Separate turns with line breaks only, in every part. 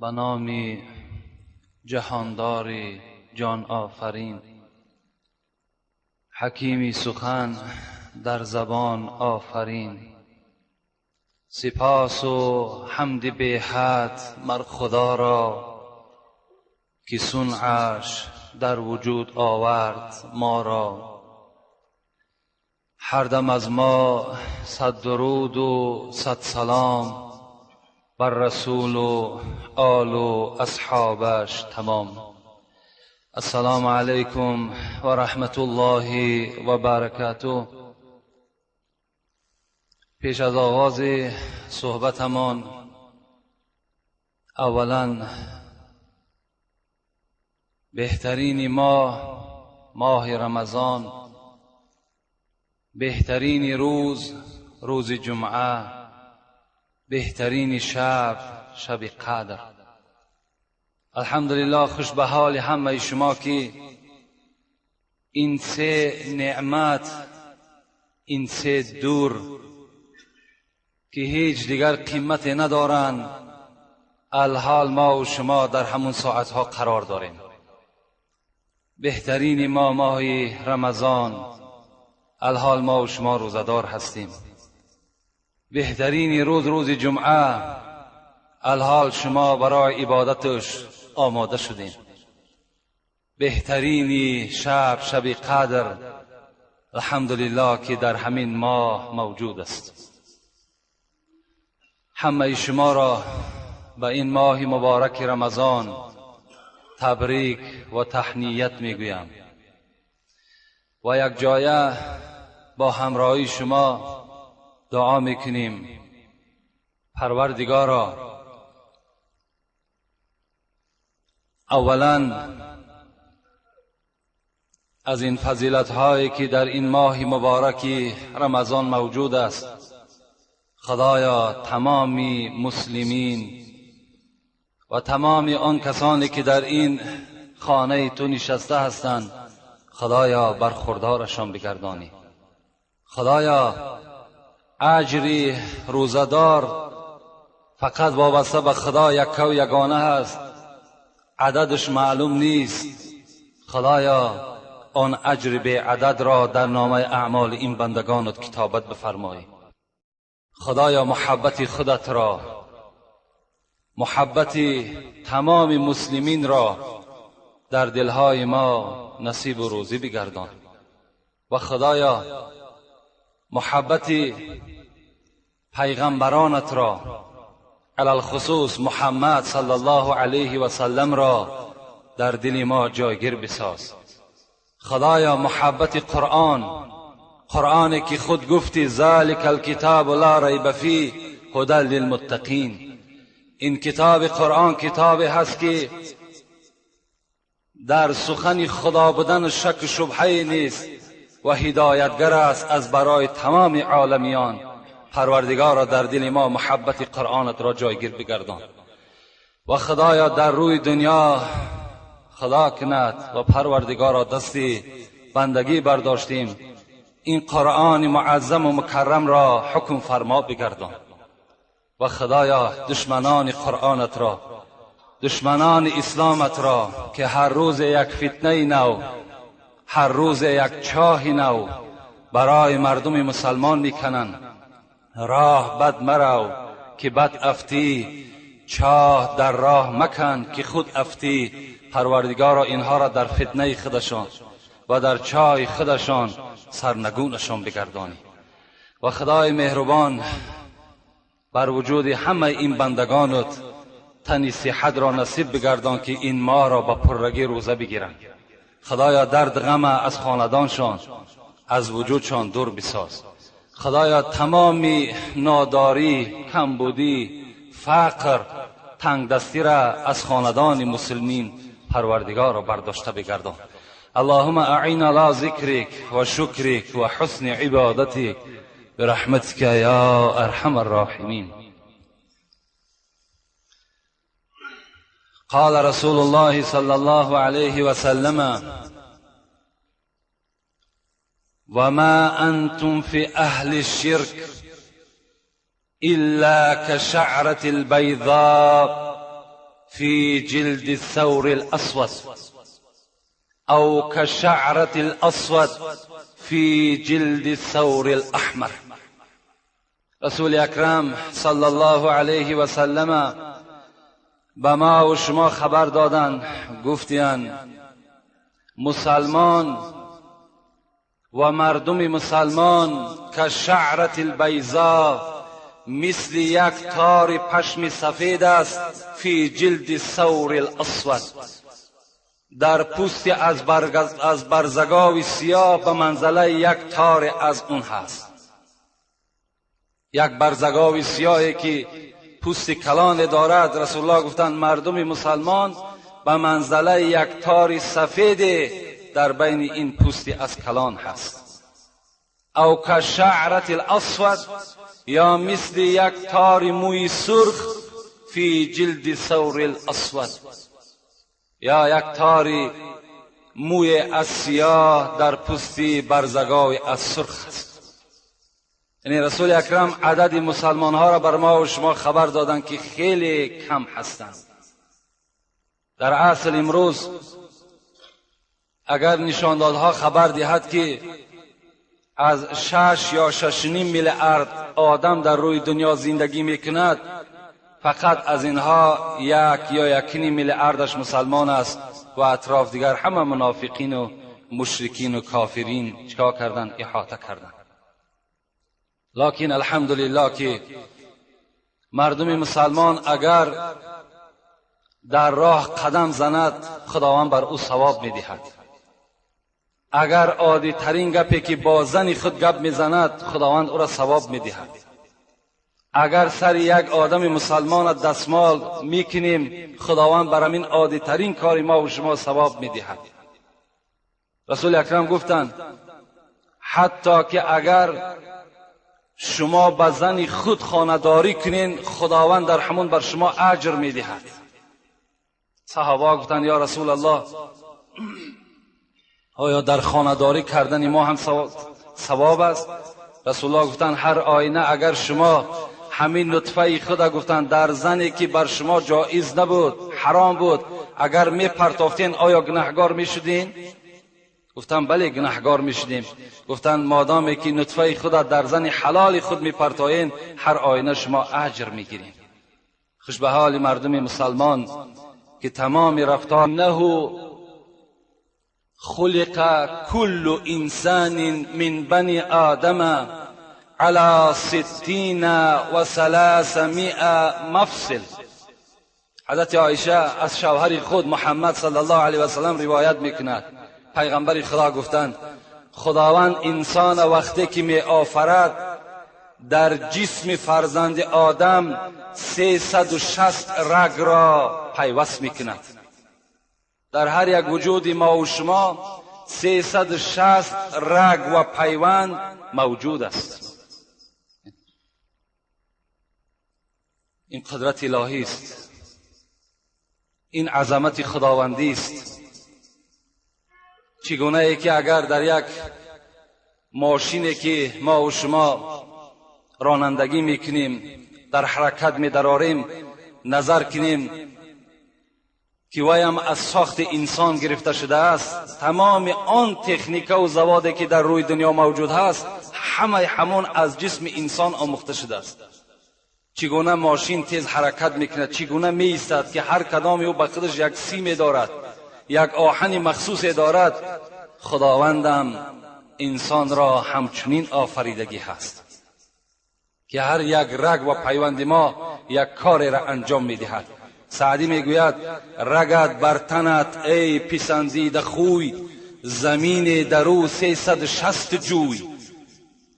Ба номи ҷаҳондори ҷонофарин, ҳакими сухан дар забон офарин, сипосу ҳамди беҳад мар Худо ро, ки сунъаш дар вуҷуд овард моро. Ҳар дам аз мо сад дуруду сад салом бар расулу олу асҳобаш тамом. Ассалому алайкум ва раҳматуллоҳи ва баракатуҳ. Пеш аз оғози суҳбатамон аввалан беҳтарини моҳ, моҳи Рамазон, беҳтарини рӯз, рӯзи ҷумъа, беҳтарини шаб, шаби қадр. Алҳамдулиллоҳ, хуш ба ҳоли ҳамаи шумо ки ин се неъмат, ин се дур ки ҳеҷ дигар қимате надоранд, алҳол мо ва шумо дар ҳамон соатҳо қарор дорем. Беҳтарини мо моҳи Рамазон, алҳол мо ва шумо рӯзадор ҳастем. Беҳтарини рӯз, рӯзи ҷумъа, алҳол шумо барои ибодаташ омода шудем. Беҳтарини шаб, шаби қадр, алҳамдулиллоҳ ки дар ҳамин моҳ мавҷуд аст. Ҳамаи шуморо ба ин моҳи мубораки Рамазон табрик ва таҳният мегӯям ва якҷоя бо ҳамроҳии шумо дуо мекунем. Парвардигоро, аввалан аз ин фазилатҳое ки дар ин моҳи мубораки Рамазон мавҷуд аст, Худоё тамоми муслимин ва тамоми он касоне ки дар ин хонаи ту нишаста ҳастанд, Худоё бархурдорашон бигардонӣ. Худоё аҷри рӯзадор фақат вобаста ба Худо яккаву ягона ҳаст, ададаш маълум нест. Худоё он аҷри беададро дар номаи аъмоли ин бандагонат китобат бифармоӣ. Худоё муҳаббати худатро, муҳаббати тамоми муслиминро дар дилҳои мо насибу рӯзӣ бигардон ва Худоё муҳаббати пайғамбаронатро, алалхусус Муҳаммад саллаллоҳу алайҳи васалламро дар дили мо ҷойгир бисоз. Худоё муҳаббати Қуръон, Қуръоне ки худ гуфтӣ залика алкитобу ла райба фиҳ ҳудан лилмуттақин. Ин китоби Қуръон китобе ҳаст ки дар сухани Худо будан шаку шубҳае нест ва ҳидоятгар аст аз барои тамоми оламиён. Парвардигоро дар дили мо муҳаббати Қуръонатро ҷойгир бигардон ва Худоё дар рӯи дунё Худо кунад ва Парвардигоро дасти бандагӣ бардоштем, ин Қуръони муаззаму мукаррамро ҳукм фармо бигардон ва Худоё душманони Қуръонатро, душманони исломатро ки ҳар рӯз як фитнаи нав, ҳар рӯз як чоҳи нав барои мардуми мусалмон мекунанд, роҳ бад марав ки бад афтӣ, чоҳ дар роҳ макан ки худ афтӣ. Парвардигоро инҳоро дар фитнаи худашон ва дар чоҳи худашон сарнагунашон бигардонӣ ва Худои меҳрубон бар вуҷуди ҳамаи ин бандагонат тани сиҳатро насиб бигардон ки ин моҳро ба пуррагӣ рӯза бигиранд. Худоё дард ғама аз хонадоншон, аз вуҷудшон дур бисоз. Худоё тамоми нодорӣ, камбудӣ, фақр, тангдастиро аз хонадони муслимин Парвардигорро бардошта бигардон. Аллоҳумма аъин ала зикрик ва шукрик ва ҳусни ибодатик бираҳматика ё арҳамар роҳимин. قال رسول الله صلى الله عليه وسلم: وما أنتم في أهل الشرك إلا كشعرة البيضاء في جلد الثور الأسود أو كشعرة الأسود في جلد الثور الأحمر. رسول اکرم صلی الله علیه و سلم به ما و شما خبر دادند، گفتند مسلمان و مردم مسلمان که شعرت البیضا، مثل یک تار پشم سفید است، فی جلد ثور الاسود، در پوست از برزگاو سیاه به منزله یک تار از اون هست. یک برزگاو سیاهی که پوست کلان دارد، رسول الله گفتند مردم مسلمان به منزله یک تار سفید در بین این پوست از کلان هست. او که شعرت الاسود، یا مثل یک تار موی سرخ، فی جلد ثور الاسود، یا یک تار موی از سیاه در پوست برزگاو از سرخ است. یعنی رسول اکرم عدد مسلمان ها را بر ما و شما خبر دادند که خیلی کم هستند. در اصل امروز اگر نشاندادها خبر دهد که از 6 یا 6.5 میلیارد آدم در روی دنیا زندگی میکند، فقط از اینها 1 یا 1.5 میلیاردش مسلمان است و اطراف دیگر همه منافقین و مشرکین و کافرین چیکار کردن؟ احاطه کردن. لکن الحمدلله که مردم مسلمان اگر در راه قدم زند، خداوند بر او ثواب میدهد. اگر عادی ترین گپی که با زن خود گپ میزند، خداوند او را ثواب میدهد. اگر سر یک آدم مسلمان دستمال میکنیم، خداوند بر همین عادی ترین کار ما و شما ثواب میدهد. رسول اکرم گفتند حتی که اگر شما به زن خود خانه‌داری کنین، خداوند در همون بر شما اجر میدهد. صحابه گفتند یا رسول الله، آیا در خانه‌داری کردن ما هم ثواب است؟ رسول الله گفتند هر آینه اگر شما همین نطفه خود گفتند در زنی که بر شما جایز نبود، حرام بود، اگر می پرتافتین آیا گناهگار می شدین؟ گفتن بله گناهگار می شدیم. گفتن مادامی که نطفه خود در زن حلال خود می پرتاین، هر آینه شما اجر می گیرین. خوش به حال مردم مسلمان که تمام رفتار نه خلق كل انسان من بني آدم على 360 مفصل. حضرت عایشه از شوهر خود محمد صلی الله علیه و سلم روایت میکند، پیغمبر خدا گفتند خداوند انسان وقتی که می آفرد در جسم فرزند آدم 360 رگ را پیوست میکند. در هر یک وجود ما و شما 360 رگ و پیوند موجود است. این قدرت الهی است، این عظمت خداوندی است. چگونه ای که اگر در یک ماشینی که ما و شما رانندگی میکنیم، در حرکت میدراریم، نظر کنیم که وایم از ساخت انسان گرفته شده است، تمام آن تکنیک و زوادی که در روی دنیا موجود هست، همه همون از جسم انسان آموخته شده است. چگونه ماشین تیز حرکت میکند، چگونه میایستد که هر کدام او به خودش یک سیم دارد، یک آهن مخصوص دارد. خداوندم انسان را همچنین آفریدگی هست که هر یک رگ و پیوند ما یک کار را انجام میدهد. سعدی میگوید رگت بر تنت ای پسندیده خوی، زمین در او 360 جوی.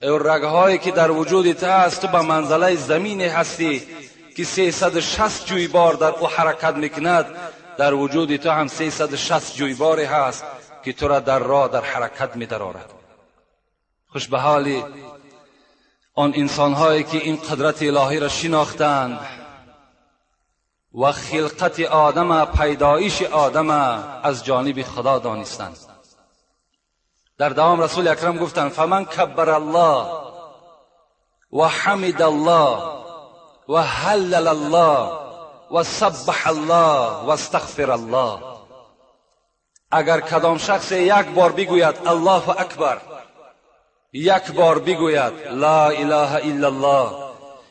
ای رگهایی که در وجود تو هست، تو به منزله زمین هستی که 360 جویبار در او حرکت میکند. در وجود تو هم 360 جویباری هست که تو را در راه در حرکت میدرارد. خوش به حال آن انسانهایی که این قدرت الهی را شناختند و خلقت آدم، پیدایش آدم از جانب خدا دانستند. در دوام رسول اکرم گفتند فمن کبر الله و حمد الله و هلل الله و سبح الله و استغفر الله. اگر کدام شخص یک بار بگوید الله اکبر، یک بار بگوید لا اله الا الله،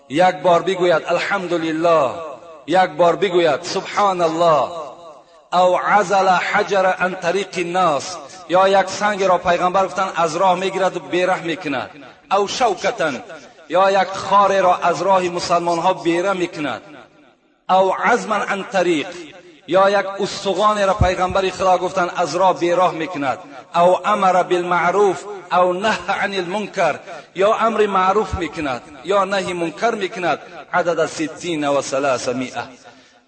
یک بار بگوید الحمدلله، یک بار بگوید سبحان الله، او عزل حجر عن طریق الناس، یا یک سنگ را پیغمبر گفتن از راه میگیرد و بیره میکند، او شوکتن، یا یک خار را از راه مسلمان ها بیره میکند، او عزما عن طریق، یا یک استخوان را پیغمبر خدا گفتن از راه بیراه میکند، او امر بالمعروف او نهی عن المنکر، یا امر معروف میکند یا نهی منکر میکند، عدد 360.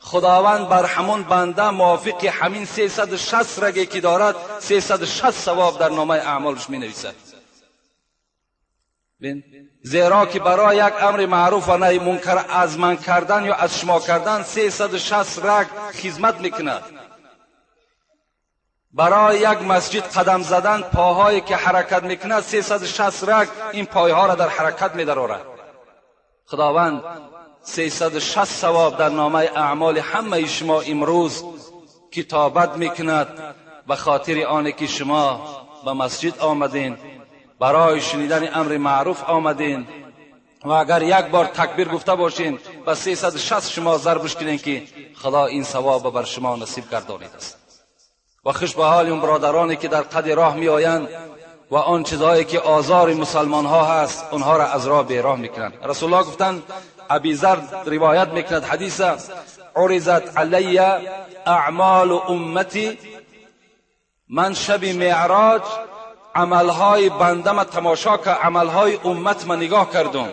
خداوند بر همون بنده موافق همین 360 رگی که دارد 360 ثواب در نامه اعمالش می نویسد. زیرا که برای یک امر معروف و نهی منکر از من کردن یا از شما کردن 360 رگ خدمت میکند. برای یک مسجد قدم زدن پاهایی که حرکت میکند 360 رگ این پایها را در حرکت میدرآورد. خداوند 360 ثواب در نامه اعمال همه شما امروز کتابت میکند به خاطر آن که شما به مسجد آمدین، برای شنیدن امر معروف آمدین، و اگر یک بار تکبیر گفته باشین به 360 شما ضربش کنین که خدا این ثواب بر شما نصیب گردانید است. و خوش به حال اون برادرانی که در قد راه می آیند و آن چیزهایی که آزار مسلمان ها هست اونها را از راه بیراه میکنند. رسول الله گفتند، ابی ذر روایت میکند حدیث، عرضت علی اعمال امتی، من شب معراج عملهای بنده ما تماشا که عملهای امت ما نگاه کردم،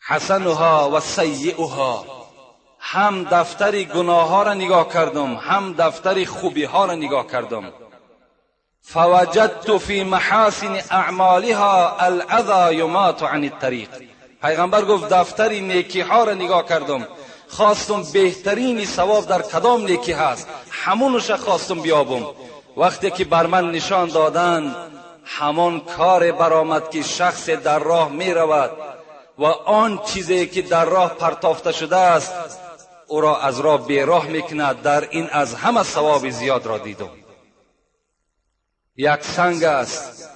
حسنها و سیئها، هم دفتر گناه ها را نگاه کردم هم دفتر خوبی ها را نگاه کردم، فوجدت فی محاسن اعمالها الاذی یمات عن الطریق. پیغمبر گفت دفتر نیکی ها را نگاه کردم، خواستم بهترین ثواب در کدام نیکی هست همونش خواستم بیابم. وقتی که بر من نشان دادن همان کار برآمد که شخص در راه می رود و آن چیزی که در راه پرتافته شده است او را از راه بیراه میکند، در این از همه ثواب زیاد را دیدم. یک سنگ است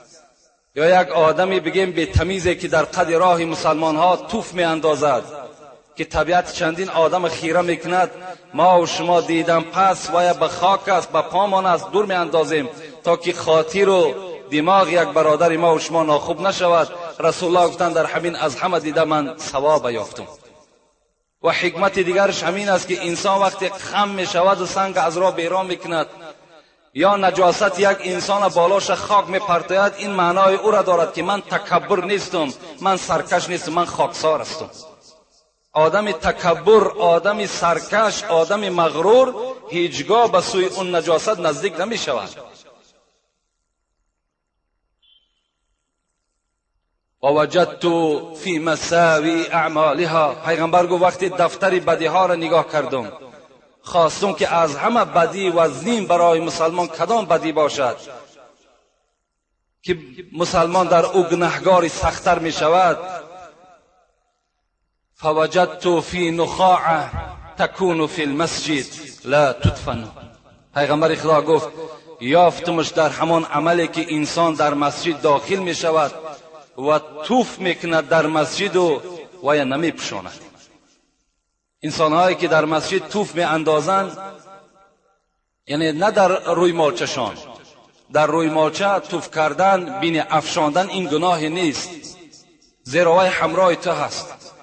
یا یک آدمی بگیم به تمیزی که در قد راه مسلمان ها توف می اندازد که طبیعت چندین آدم خیره میکند، ما و شما دیدم پس و به خاک است به پامان است دور می اندازیم تا که خاطر و دماغ یک برادر ما و شما ناخوب نشود. رسول الله گفتند در همین از همه دیده من ثواب یافتم. و حکمت دیگرش همین است که انسان وقتی خم می شود و سنگ از راه بیرون میکند یا نجاست یک انسان بالاش خاک می پرتاید، این معنای او را دارد که من تکبر نیستم، من سرکش نیستم، من خاکسار هستم. آدم تکبر، آدم سرکش، آدم مغرور هیچگاه به سوی اون نجاست نزدیک نمی شود. و وجدت فی مساوی اعمالها، پیغمبر گفت وقتی دفتر بدی ها را نگاه کردم خواستم که از همه بدی وزنین برای مسلمان کدام بدی باشد که مسلمان در او گنهگاری سختتر می شود. فوجدت فی نخاعه تکون فی المسجد لا تدفن. پیغمبر خدا گفت یافتمش در همان عملی که انسان در مسجد داخل می شود و توف میکند در مسجد و یا نمی پوشاند. انسانهایی که در مسجد توف می اندازند، یعنی نه در روی مالچشان، در روی مالچه توف کردن بین افشاندن این گناه نیست، زیرا وی همراه تو هست،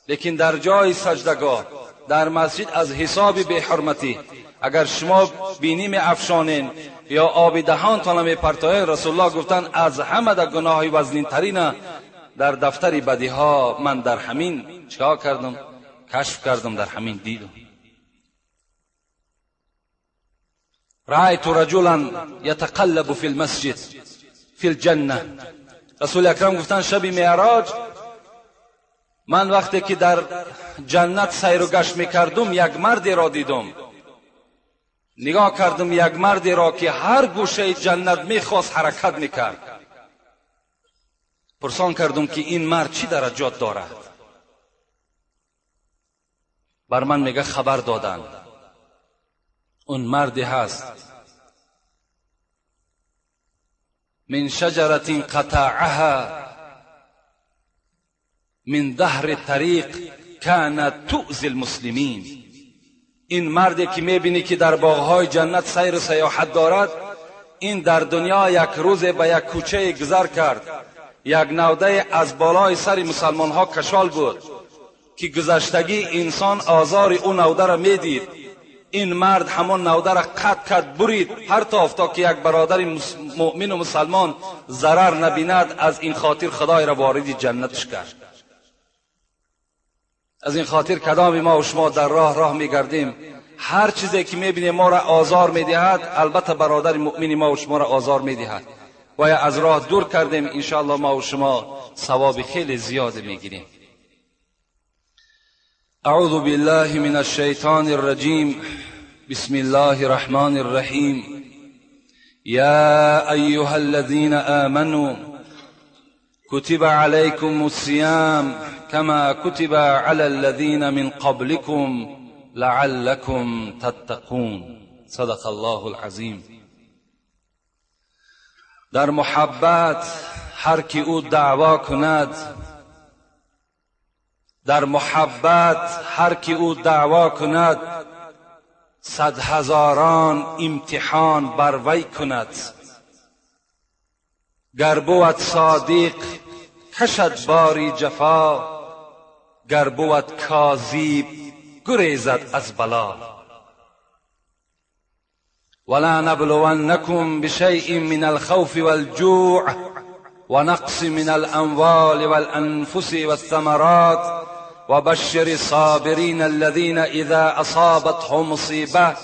لیکن در جای سجدگاه در مسجد از حساب بی حرمتی اگر شما بینی می افشانین یا آب دهانتان می پرتاین، رسول الله گفتن از همه در گناه وزنین ترین در دفتر بدی ها من در همین چیکار کردم؟ کشف کردم، در همین دیدم. رأیت رجلا یتقلب فی المسجد فی الجنه. رسول اکرم گفتن شب معراج من وقتی که در جنت سیر و گشت میکردم یک مردی را دیدم، نگاه کردم یک مردی را که هر گوشه جنت میخواست حرکت میکرد. پرسان کردم که این مرد چی درجات دارد؟ بر من میگه خبر دادن اون مردی هست من شجرة قطعها من ظهر طریق كانت تؤذی المسلمین. این مردی که میبینی که در باغهای جنت سیر و سیاحت دارد، این در دنیا یک روز به یک کوچه گذر کرد، یک نوده از بالای سر مسلمان ها کشال بود که گذشتگی انسان آزار او نوده را میدید. این مرد همان نوده را قطع کرد، برید هر تا که یک برادر مؤمن و مسلمان ضرر نبیند. از این خاطر خدای را وارد جنتش کرد. از این خاطر کدام ما و شما در راه میگردیم، هر چیزی که میبینیم ما را آزار میدهد، البته برادر مؤمن ما و شما را آزار میدهد و یا از راه دور کردیم، انشاءالله ما و شما ثواب خیلی زیاد میگیریم. اعوذ بالله من الشیطان الرجیم. بسم الله الرحمن الرحیم. یا ایها الذین آمنوا كتب عليكم الصيام كما كتب على الذين من قبلكم لعلكم تتقون. صدق الله العظیم. در محبت هر کی او دعوا کند، در محبت هر کی او دعوا کند، صد هزاران امتحان بر وی کند. گر بود صادق کشد باری جفا، گر بود کاذب گریزد از بلا. ولا نبلونکم بشیء من الخوف والجوع ونقص من الاموال والانفس والثمرات وبشر الصابرین الذین اذا اصابتهم مصیبه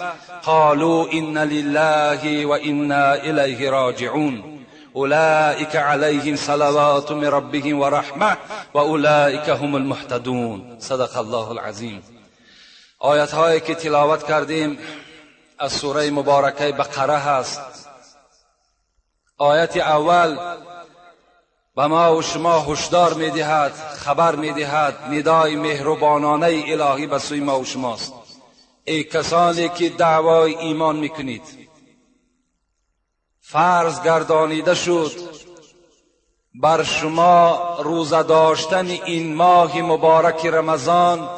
قالوا إنا لله وإنا الیه راجعون اولئک علیهم صلوات من ربهم ورحمه واولئک هم المهتدون. صدق الله العظیم. آیت هایی که تلاوت کردیم از سوره مبارکه بقره هست. آیت اول به ما و شما هشدار میدهد، خبر میدهد، ندای مهربانانه الهی به سوی ما و شماست. ای کسانی که دعوای ایمان میکنید، فرض گردانیده شد بر شما روزه داشتن این ماه مبارک رمضان،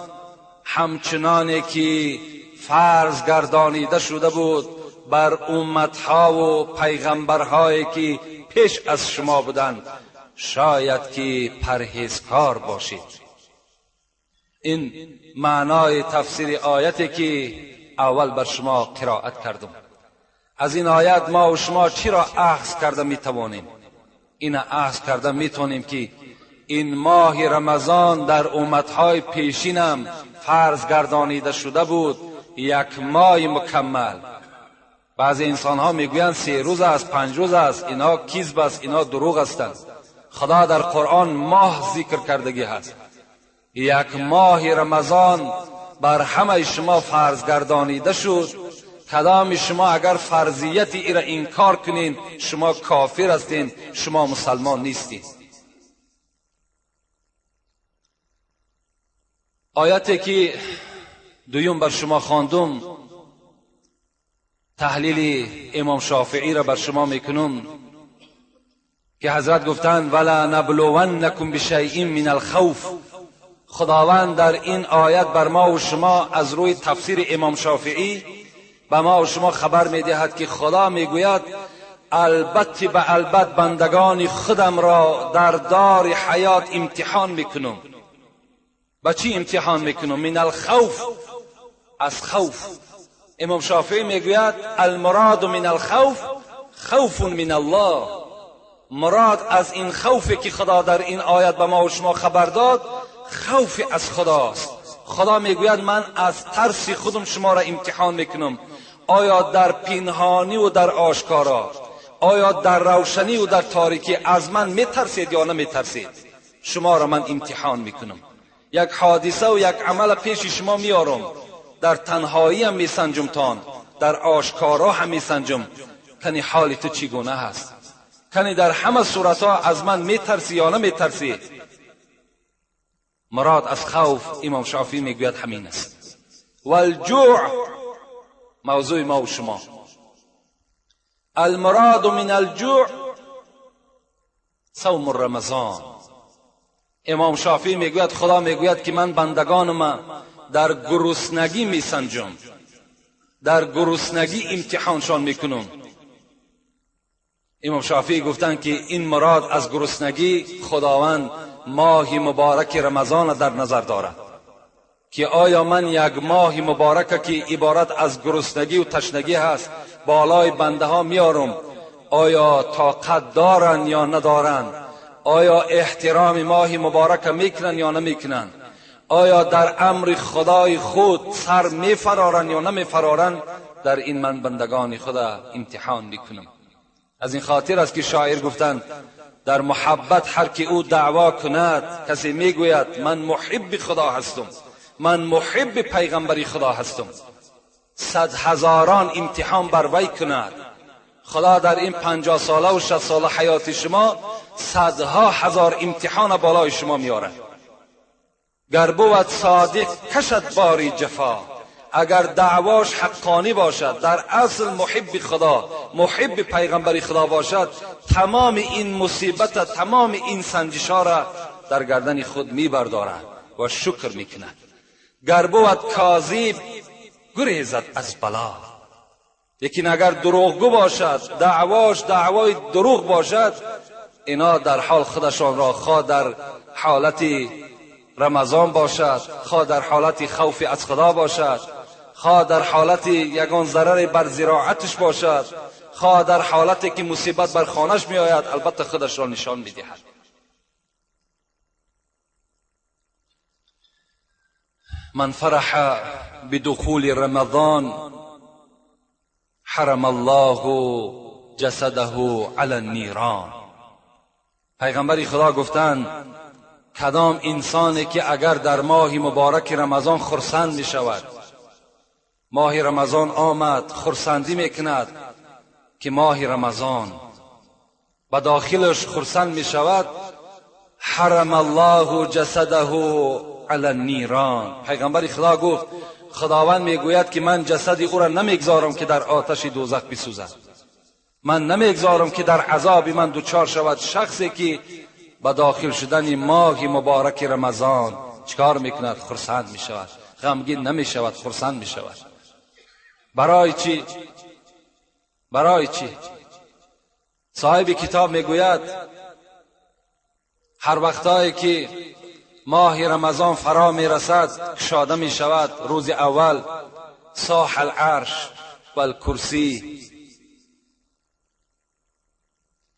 همچنانه که فرض گردانیده شده بود بر امتها و پیغمبرهایی که پیش از شما بودند، شاید که پرهیزکار باشید. این معنای تفسیر آیتی که اول بر شما قرائت کردم. از این آیت ما و شما چی را اخذ کرده میتوانیم؟ این اخذ کرده میتوانیم که این ماه رمضان در امتهای پیشینم فرض گردانیده شده بود، یک ماه مکمل. بعضی انسان ها میگویند 3 روز است، 5 روز است، اینا کذب است، اینا دروغ هستند. خدا در قرآن ماه ذکر کردگی هست. یک ماه رمضان بر همه شما فرض گردانیده شد. کدام شما اگر فرضیت ای را انکار کنین، شما کافر هستین، شما مسلمان نیستین. آیتی که دویم بر شما خواندم، تحلیل امام شافعی را بر شما میکنم که حضرت گفتند ولا نبلونکم بشیء من الخوف. خداوند در این آیت بر ما و شما از روی تفسیر امام شافعی به ما و شما خبر میدهد که خدا میگوید البته به البته بندگان خودم را در دار حیات امتحان میکنم. با چی امتحان میکنم؟ من الخوف، از خوف. امام شافعی میگوید المراد من الخوف خوف من الله. مراد از این خوفی که خدا در این آیت به ما و شما خبر داد، خوف از خداست. خدا میگوید من از ترس خودم شما را امتحان میکنم، آیا در پنهانی و در آشکارا، آیا در روشنی و در تاریکی از من میترسید یا نمیترسید؟ شما را من امتحان میکنم. یک حادثه و یک عمل پیش شما میارم، در تنهایی هم میسنجم تان، در آشکارا هم میسنجم، کنی حال تو چگونه هست، کنی در همه صورتها از من میترسی یا نمیترسی. مراد از خوف امام شافعی میگوید همین است. والجوع. موضوع ما و شما المراد من الجوع صوم رمضان. امام شافعی میگوید خدا میگوید که من بندگانم در گرسنگی میسنجم، در گرسنگی امتحانشان میکنم. امام شافعی گفتند که این مراد از گرسنگی خداوند ماه مبارک رمضان در نظر دارد که آیا من یک ماه مبارک که عبارت از گرسنگی و تشنگی هست بالای بنده ها میارم، آیا طاقت دارن یا ندارن؟ آیا احترام ماه مبارک میکنن یا نمیکنن؟ آیا در امر خدای خود سر میفرارن یا نمیفرارن؟ در این من بندگان خدا امتحان میکنم. از این خاطر است که شاعر گفتند در محبت هر که او دعوا کند، کسی میگوید من محب خدا هستم، من محب پیغمبری خدا هستم، 100,000 امتحان بر وی کند. خدا در این 50 ساله و 60 ساله حیات شما 100,000 امتحان بالای شما میارد. گر بود صادق کشد باری جفا، اگر دعواش حقانی باشد، در اصل محب خدا، محب پیغمبری خدا باشد، تمام این مصیبت، تمام این سنجش ها را در گردن خود میبردارد و شکر میکند. گر بود کاذب گریزد از بلا، لیکن اگر دروغگو باشد، دعواش دعوای دروغ باشد، اینا در حال خودشان را خواه در حالت رمضان باشد، خواه در حالت خوف از خدا باشد، خواه در حالت یگان ضرر بر زراعتش باشد، خواه در حالتی که مصیبت بر خانهش می آید، البته خودش را نشان می دهد. من فرح بدخول رمضان حرم الله جسده علی النیران. پیغمبر خدا گفتند کدام انسانی که اگر در ماه مبارک رمضان خرسند می شود، ماه رمضان آمد خرسندی میکند که ماه رمضان به داخلش خرسند می شود، حرم الله جسده علی النیران. پیغمبر خدا گفت خداوند میگوید که من جسد او را نمیگذارم که در آتش دوزخ بسوزد، من نمیگذارم که در عذاب من دچار شود. شخصی که به داخل شدن ماه مبارک رمضان چکار میکند؟ خرسند میشود، غمگین نمیشود، خرسند میشود. برای چی؟ برای چی؟ صاحب کتاب میگوید هر وقتایی که ماه رمضان فرا میرسد کشاده میشود، روز اول صاح العرش والکرسی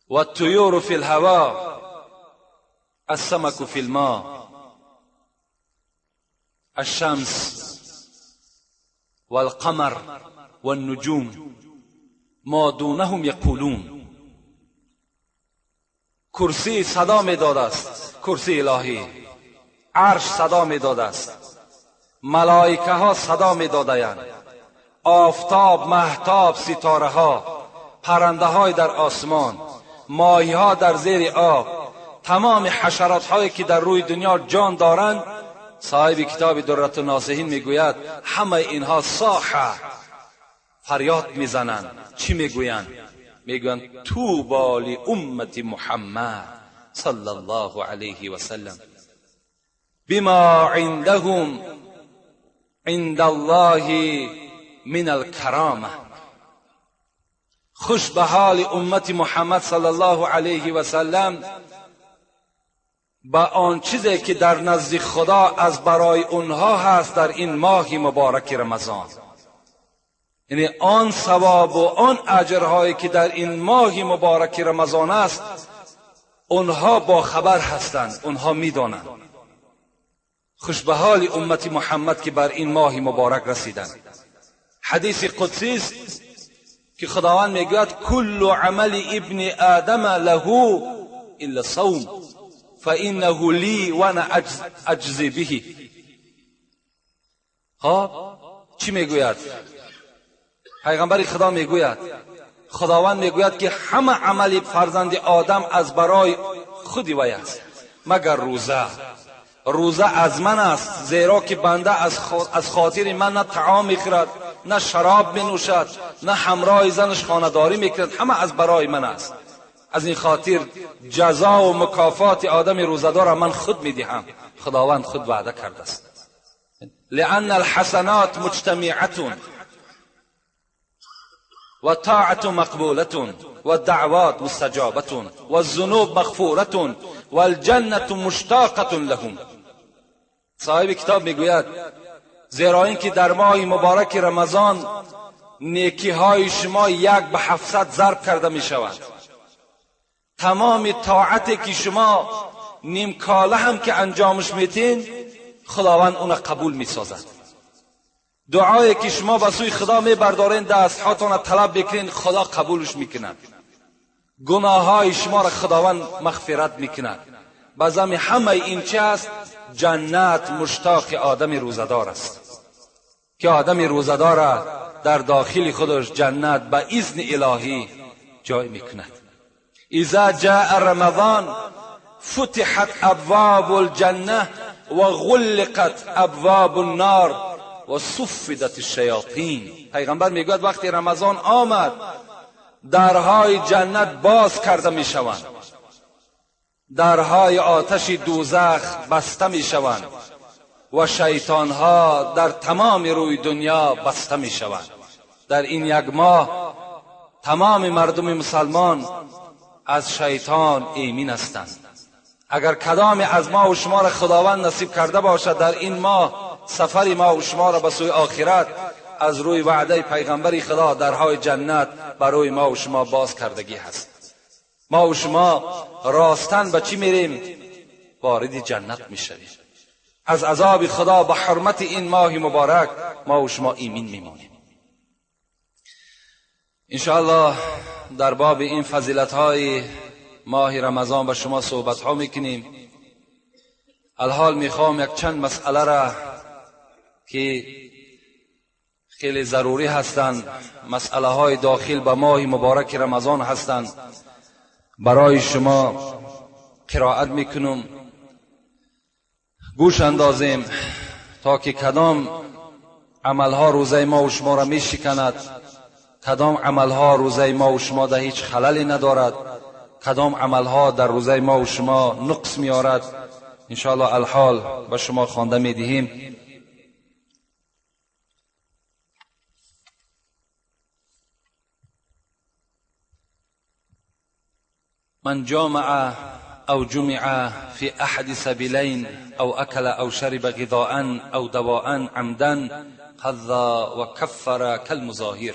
والطیور فی الهوا السمك في الماء الشمس والقمر والنجوم ما دونهم یقولون. کرسی صدا میداد است، کرسی الهی، عرش صدا میداد است، ملائکه ها صدا میدادند، آفتاب، مهتاب، ستاره ها، پرنده های در آسمان، ماهی ها در زیر آب، تمام حشرات هایی که در روی دنیا جان دارند. صاحب کتاب درة الناصحین میگوید همه اینها صاحه فریاد میزنند. چی میگویند؟ میگویند طوبی لامت محمد صلی الله علیه و سلم بما عندهم عند الله من الکرامه. خوش به حال امت محمد صلی الله علیه و سلم با آن چیزی که در نزد خدا از برای اونها هست در این ماه مبارک رمضان، یعنی آن ثواب و آن اجرهایی که در این ماه مبارک رمضان است اونها با خبر هستند، اونها میدانند. خوش به حال امت محمد که بر این ماه مبارک رسیدند. حدیث قدسی است که خداوند میگوید کل عمل ابن آدم له الا صوم فانه لی وانا اجزی به. خب چی میگوید؟ پیغمبر خدا میگوید، خداوند میگوید که همه عمل فرزند آدم از برای خودی وی است مگر روزه. روزه از من است، زیرا که بنده از خاطر من نه طعام میخورد، نه شراب مینوشد، نه همراه زنش خانه‌داری میکند، همه از برای من است. از این خاطر جزا و مکافات آدم روزه‌دار را من خود میدهم. خداوند خود وعده کرده است. لأن الحسنات مجتمعة و طاعة مقبولة و دعوات مستجابة و الذنوب مغفورة و الجنة مشتاقة لهم. صاحب کتاب میگوید زیرا اینکه در ماه مبارک رمضان نیکی های شما 1 به 700 ضرب کرده می شود. تمام طاعتی که شما نیم کاله هم که انجامش میتین، خداوند اون قبول میسازد. دعایی که شما به سوی خدا میبردارین، دستهاتان طلب بکنین، خدا قبولش میکند. گناه های شما را خداوند مغفرت میکند. بزم همه این چه است؟ جنت مشتاق آدم روزدار است که آدم روزدار در داخل خودش جنت به اذن الهی جای میکند. اذا جاء رمضان فتحت ابواب الجنه و غلقت ابواب النار و صفدت الشیاطین. پیغمبر میگوید وقتی رمضان آمد، درهای جنت باز کرده میشوند، درهای آتش دوزخ بسته میشوند و شیطانها در تمام روی دنیا بسته میشوند. در این یک ماه تمام مردم مسلمان از شیطان ایمن هستند. اگر کدام از ما و شما را خداوند نصیب کرده باشد در این ماه سفر ما و شما را به سوی آخرت، از روی وعده پیغمبر خدا درهای جنت برای ما و شما باز کردگی هست. ما و شما راستن به چی میریم؟ وارد جنت میشویم. از عذاب خدا به حرمت این ماه مبارک ما و شما ایمن میمانیم. انشاءالله در باب این فضیلت های ماه رمضان به شما صحبت ها میکنیم. الحال میخوام یک چند مسئله را که خیلی ضروری هستند، مسئله های داخل به ماه مبارک رمضان هستند، برای شما قرائت میکنم. گوش اندازیم تا که کدام عملها روزه ما و شما را میشکند، کدام عملها روزه ما و شما در هیچ خللی ندارد، کدام عملها در روزه ما و شما نقص میارد. انشاءالله الحال به شما خوانده میدهیم. من جامع أو جمع في أحد سبيلين أو أكل أو شرب غذاء أو دواء عمدا قضى وكفر كالمظاهر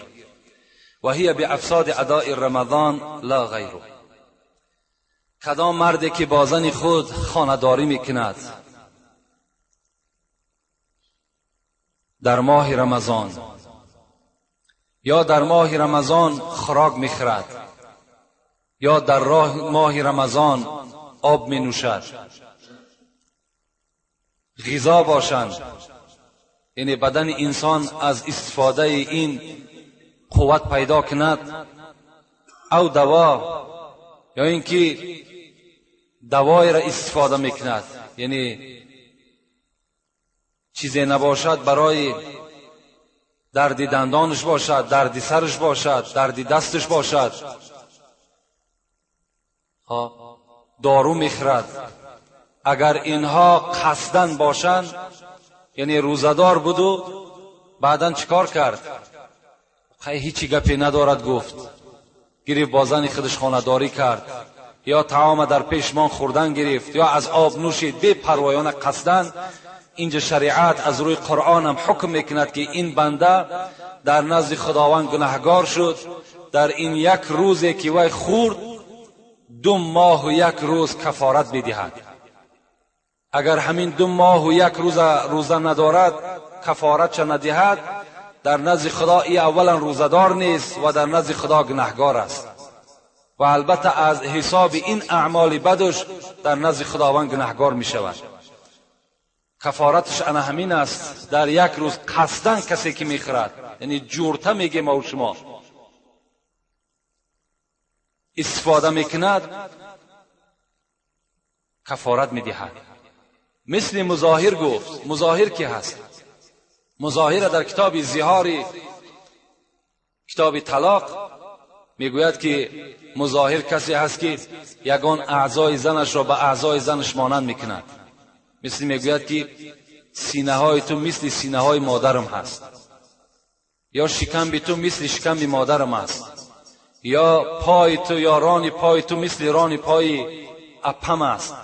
وهي بأفساد أداء رمضان لا غيره. کدام مردی که با زن خود خانه‌داری میکند در ماه رمضان یا در ماه رمضان خوراک میخورد یا در راه ماه رمضان آب می نوشد، غذا باشند، یعنی بدن انسان از استفاده این قوت پیدا کند، او دوا یا اینکه دوای را استفاده میکند، یعنی چیزی نباشد برای درد دندانش باشد، درد سرش باشد، درد دستش باشد، دارو میخرد. اگر اینها قصدن باشند، یعنی روزدار بود و بعدا چیکار کرد؟ هیچی گپی ندارد گفت، گرفت با زن خودش خانه‌داری کرد، یا طعام در پیشمان خوردن گرفت، یا از آب نوشید، بی پروایانه قصدن. اینجا شریعت از روی قرآن هم حکم میکند که این بنده در نزد خداوند گناهگار شد، در این یک روزی که وی خورد 2 ماه و 1 روز کفارت میدهد. اگر همین 2 ماه و 1 روز روزه ندارد، کفارت چه ندهد، در نزد خدا ای اولا روزدار نیست و در نزد خدا گناهگار است و البته از حساب این اعمال بدش در نزد خداوند گناهگار می شود. کفارتش انا همین است، در یک روز قصدن کسی که میخورد، یعنی جورته میگه ما و شما استفاده میکند، کفارت میدهد. مثل مظاهر گفت. مظاهر کی هست؟ مظاهر در کتاب زهاری، کتاب طلاق میگوید که مظاهر کسی هست که یگان اعضای زنش را به اعضای زنش مانند میکند. مثل میگوید که سینه های تو مثل سینه های مادرم هست، یا شکم تو مثل شکم مادرم است، یا پای تو یا ران پای تو مثل ران پای اپم است.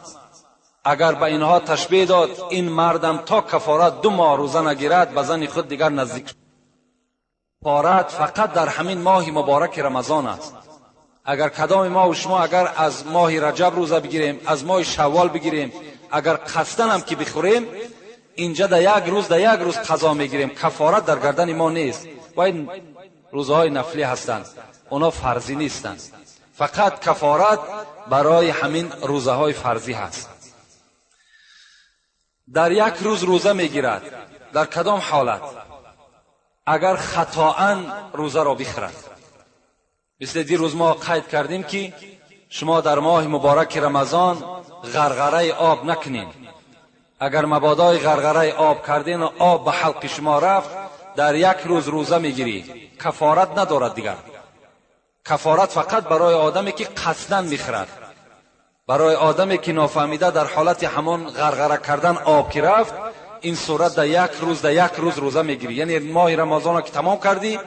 اگر به اینها تشبیه داد، این مردم تا کفارت 2 ماه روزه نگیرد به زن خود دیگر نزدیک. کفارت فقط در همین ماه مبارک رمضان است. اگر کدام ما و شما اگر از ماه رجب روزه بگیریم، از ماه شوال بگیریم، اگر قصدن هم که بخوریم، اینجا در یک روز در یک روز قضا میگیریم، کفارت در گردن ما نیست. و این روزهای نفلی هستند، اونا فرضی نیستند. فقط کفارت برای همین روزه های فرضی هست. در یک روز روزه میگیرد، در کدام حالت؟ اگر خطاً روزه را بخورد. مثل دیروز ما قید کردیم که شما در ماه مبارک رمضان غرغره آب نکنین. اگر مبادای غرغره آب کردین و آب به حلق شما رفت، در یک روز روزه میگیری، کفارت ندارد دیگر. کفارت فقط برای آدمی که قصداً میخورد، برای آدمی که نافهمیده در حالت همان غرغره کردن آب که رفت، این صورت در یک روز در یک روز روزه میگیری. یعنی ماه رمضان را که تمام کردی،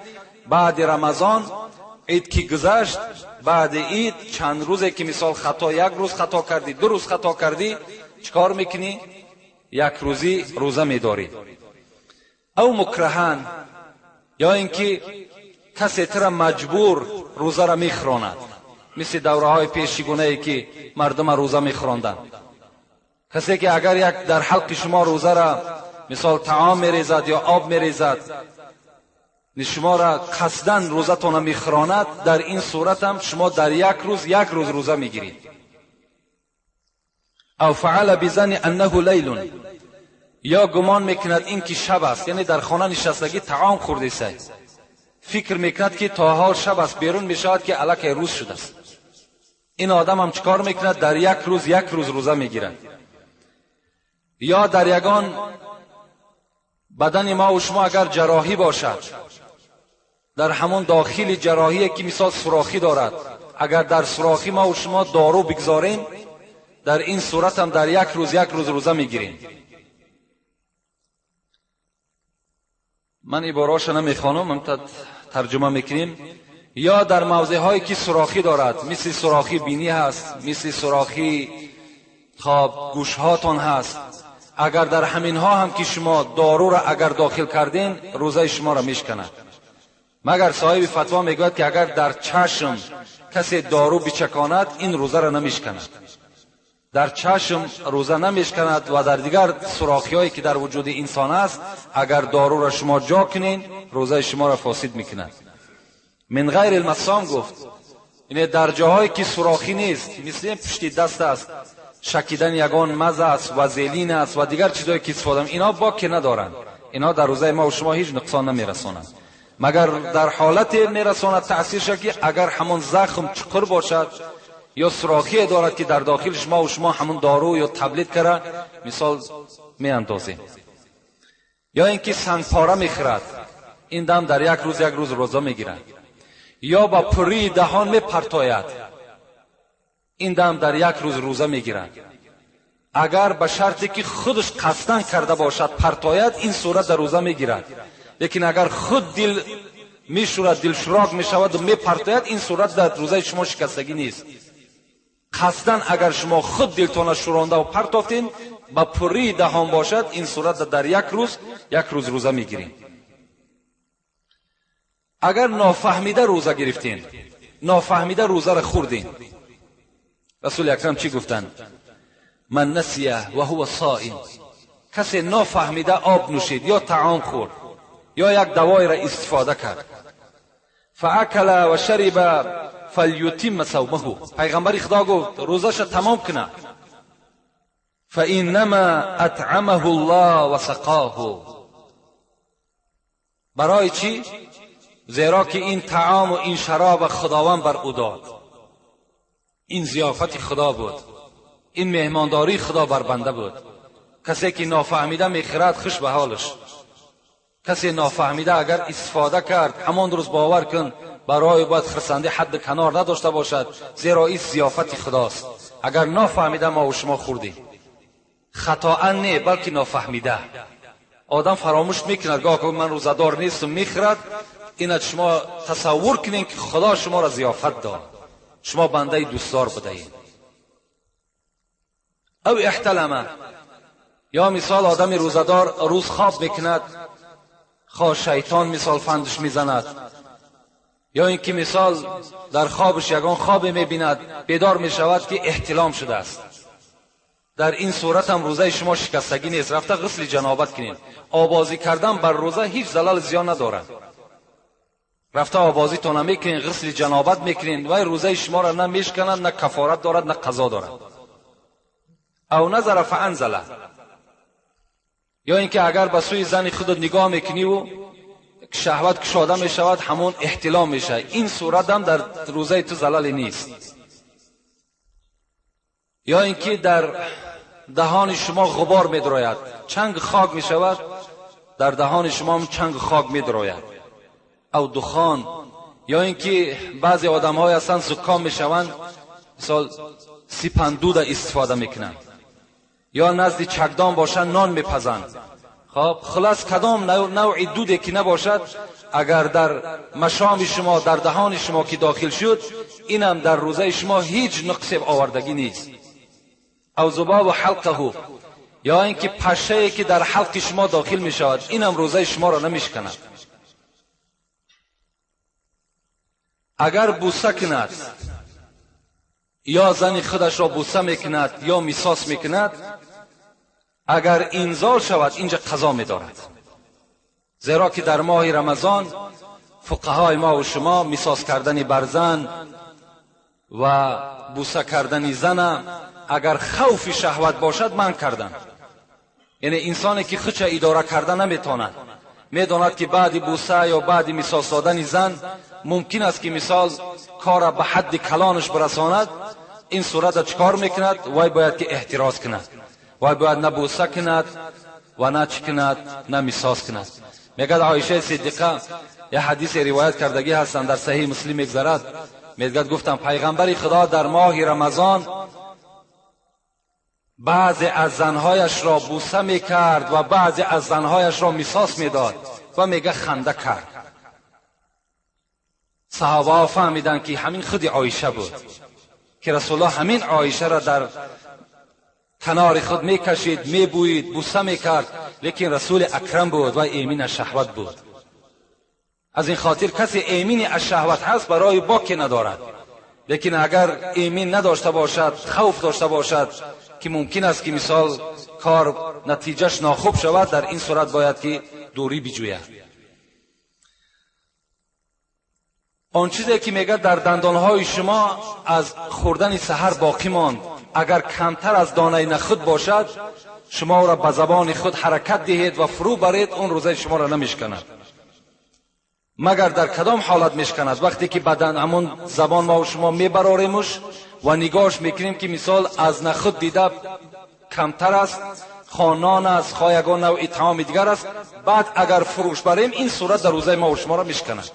بعد رمضان عید که گذشت، بعد عید چند روزه که مثال خطا، یک روز خطا کردی، 2 روز خطا کردی، چیکار میکنی؟ یک روزی روزه میداری. او مکرهن، یا اینکه کسی تر مجبور روزه را میخوراند، مثل دوره های پیشگونه ای که مردم روزه میخوراندند. کسی که اگر یک در حلق شما روزه را مثال طعام میریزد یا آب میریزد، شما را قصداً روزتان میخوراند، در این صورت هم شما در یک روز یک روز روزه میگیرید. او فعل بزن انه لیل، یا گمان میکند این که شب است، یعنی در خانه نشستگی طعام خورده است، فکر میکند که تا حال شب است، بیرون میشود که الکی روز شده است. این آدم هم چیکار میکند؟ در یک روز یک روز روزه میگیرد. یا در یگان بدن ما و شما اگر جراحی باشد، در همون داخل جراحی که مثال سوراخی دارد، اگر در سوراخی ما و شما دارو بگذاریم، در این صورت هم در یک روز یک روز روزه میگیریم. من عباره‌اش نمیخوانم، من ترجمه میکنیم. یا در موضع هایی که سوراخی دارد، مثل سوراخی بینی هست، مثل سوراخی خواب گوش هاتان هست، اگر در همین ها هم که شما دارو را اگر داخل کردین، روزه شما را میشکند. مگر صاحب فتوا میگوید که اگر در چشم کسی دارو بچکاند، این روزه را نمیشکند. در چشم روزه نمیشکند و در دیگر سوراخی هایی که در وجود انسان است، اگر دارو را شما جا کنین، روزه شما را فاسد میکند. من غیر المسام گفت، یعنی در جاهایی که سوراخی نیست، مثل پشت دست است، شکیدن یگان مزه است و زیلین است و دیگر چیزهایی که استفاده، اینا باکی ندارند، اینا در روزه ما و شما هیچ نقصان نمیرسانند. مگر در حالت میرساند تاثیرش که اگر همون زخم چقر باشد یا سوراخی دارد که در داخل شما و شما همون دارو یا تبلیت کرده مثال میاندازیم. یا اینکه سنگ پاره میخورد، این دم در یک روز یک روز روزه میگیرد. یا با پری دهان میپرتاید، این دم در یک روز روزه میگیرد. اگر به شرطی که خودش قصدن کرده باشد پرتاید، این صورت در روزه میگیرد. لیکن اگر خود دل میشورد، دل شراک میشود و میپرتاید، این صورت در روزه شما شکستگی نیست. قصدن اگر شما خود دلتان شورانده و پرتافتین، با پری دهان باشد، این صورت در یک روز یک روز روزه میگیرین. اگر نافهمیده روزه گرفتین، نافهمیده روزه را خوردین، رسول اکرم چی گفتن؟ من نسیه و هو صائم، کسی نافهمیده آب نوشید یا طعام خورد یا یک دوای را استفاده کرد، فاکل و شرب فلیتم صومه، پیغمبر خدا گفت روزش تمام کنه، فانما اطعمه الله و سقاه. برای چی؟ زیرا که این طعام و این شراب خداوند بر او داد، این ضیافت خدا بود، این مهمانداری خدا بر بنده بود. کسی که نافهمیده میخرد خوش به حالش. کسی نافهمیده اگر استفاده کرد همان روز باور کن برای باید خرسندی حد کنار نداشته باشد، زیرا این ضیافت خداست. اگر نافهمیده ما و شما خوردیم، خطا نه بلکه نافهمیده. آدم فراموش میکند، گاه که من روزه‌دار نیستم میخرد. اینا شما تصور کنین که خدا شما را ضیافت داد، شما بنده دوستدار بدهید. او احتلمه، یا مثال آدم روزه‌دار روز خواب میکند، خواه شیطان مثال فندش میزند، یا اینکه مثال در خوابش یگان خواب میبیند، بیدار میشود که احتلام شده است. در این صورت هم روزه شما شکستگی نیست، رفته غسل جنابت کنید. آبازی کردن بر روزه هیچ زلال زیان ندارد. رفته آبازی تو نمیکنین، غسل جنابت میکنین و روزه شما را نه میشکنند، نه کفارت دارد، نه قضا دارد. او نظر فانزله، یا اینکه اگر به سوی زن خودت نگاه میکنی و شهوت کشاده میشود، همون احتلام میشه. این صورت هم در روزه تو زلال نیست. یا اینکه در دهان شما غبار میدراید، چنگ خاک میشود، در دهان شما هم چنگ خاک میدراید، او دخان. یا اینکه بعضی آدم های هستند زکام میشوند، مثال سیپندود استفاده میکنند، یا نزد چکدان باشند نان میپزند. خب خلاص کدام نوع دودی که نباشد، اگر در مشام شما، در دهان شما که داخل شد، اینم در روزه شما هیچ نقص آوردگی نیست. او ذباب حلقه، یا اینکه پشه که در حلق شما داخل می شود، اینم روزه شما را نمیشکند. اگر بوسه کند، یا زن خودش را بوسه میکند یا میساس میکند، اگر انزال شود اینجا قضا میدارد. زیرا که در ماه رمضان فقهای ما و شما میساس کردن بر زن و بوسه کردن زن اگر خوف شهوت باشد من کردن. یعنی انسانی که خودش اداره کرده نمیتواند، میداند که بعد بوسه یا بعد میساس دادن زن ممکن است که مثال کار به حد کلانش برساند، این صورت چکار میکند؟ وای باید که احتراز کند، وای باید نه بوسه کند و نه چی کند، نه میساس کند. میگد عایشه صدیقه یه حدیث روایت کردگی هستند در صحیح مسلم میگذرد، میگد گفتم پیغمبر خدا در ماه رمضان بعضی از زنهایش را بوسه میکرد و بعضی از زنهایش را میساس میداد و میگه خنده کرد. صحابه ها فهمیدند که همین خود عایشه بود که رسول الله همین عایشه را در کنار خود میکشید، میبویید، بوسه میکرد، لیکن رسول اکرم بود و ایمین از شهوت بود. از این خاطر کسی ایمین از شهوت هست برای باکی ندارد، لیکن اگر ایمین نداشته باشد، خوف داشته باشد که ممکن است که مثال کار نتیجهش ناخوب شود، در این صورت باید که دوری بجوید. آن چیزی که میگه در دندانهای شما از خوردن سحر باقی ماند، اگر کمتر از دانه نخود باشد، شما را به زبان خود حرکت دهید و فرو برید، اون روزه شما را نمیشکند. مگر در کدام حالت میشکند؟ وقتی که بدن همون زبان ما و شما میبراریمش و نگاهش میکنیم که مثال از نخود دیده کمتر است، خانان است، خواه یگان نوع طعام دیگر است، بعد اگر فروش بریم این صورت در روزه ما و شما را میشکند.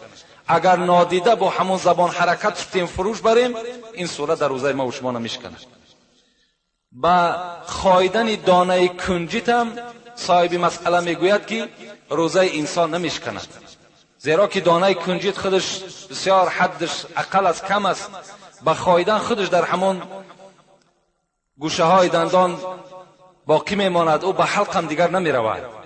اگر نادیده با همون زبان حرکت شدیم فروش بریم، این صورت در روزه ما و شما نمیشکند. با خایدن دانه کنجیت هم صاحب مسئله میگوید که روزه انسان نمیشکند، زیرا که دانه کنجیت خودش بسیار حدش اقل از کم است، با خایدن خودش در همون گوشه های دندان باقی میماند، او به حلق هم دیگر نمیرود.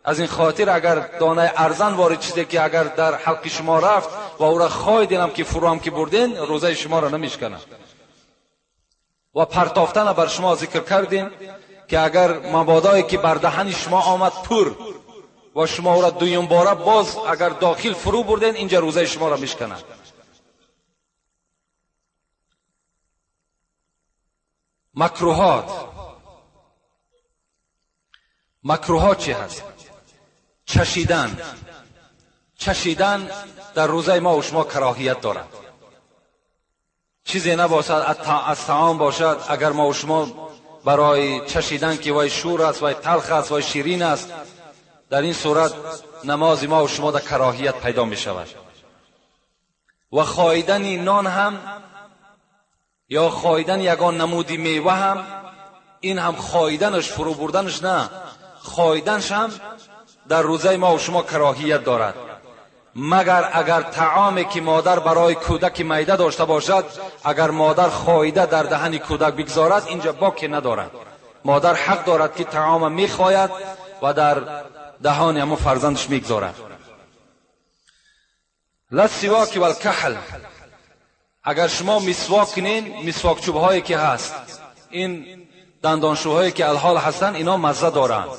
از این خاطر اگر دانه ارزن وارد چیزی که اگر در حلق شما رفت و او را خایدین هم که فرو هم که بردین، روزه شما را نمیشکند. و پرتافتن بر شما ذکر کردیم که اگر مبادایی که بر دهن شما آمد پر و شما او را دویم باره باز اگر داخل فرو بردین، اینجا روزه شما را میشکند. مکروهات، مکروهات چی هست؟ چشیدن. چشیدن در روزه ما و شما کراهیت دارد. چیزی نباشد از طعام باشد، اگر ما و شما برای چشیدن که وای شور است، وای تلخ است، وای شیرین است، در این صورت نماز ما و شما در کراهیت پیدا می شود. و خایدن نان هم یا خایدن یگان نمودی میوه هم، این هم خایدنش فرو بردنش نه، خایدنش هم در روزه ما و شما کراهیت دارد. مگر اگر طعامی که مادر برای کودک میده داشته باشد، اگر مادر خایده در دهن کودک بگذارد، اینجا باکی ندارد. مادر حق دارد که طعام میخواید و در دهان همون فرزندش میگذارد. للسواک والکحل، اگر شما مسواک کنین، مسواک چوب هایی که هست، این دندانشوهایی که الحال هستن، اینا مزه دارند.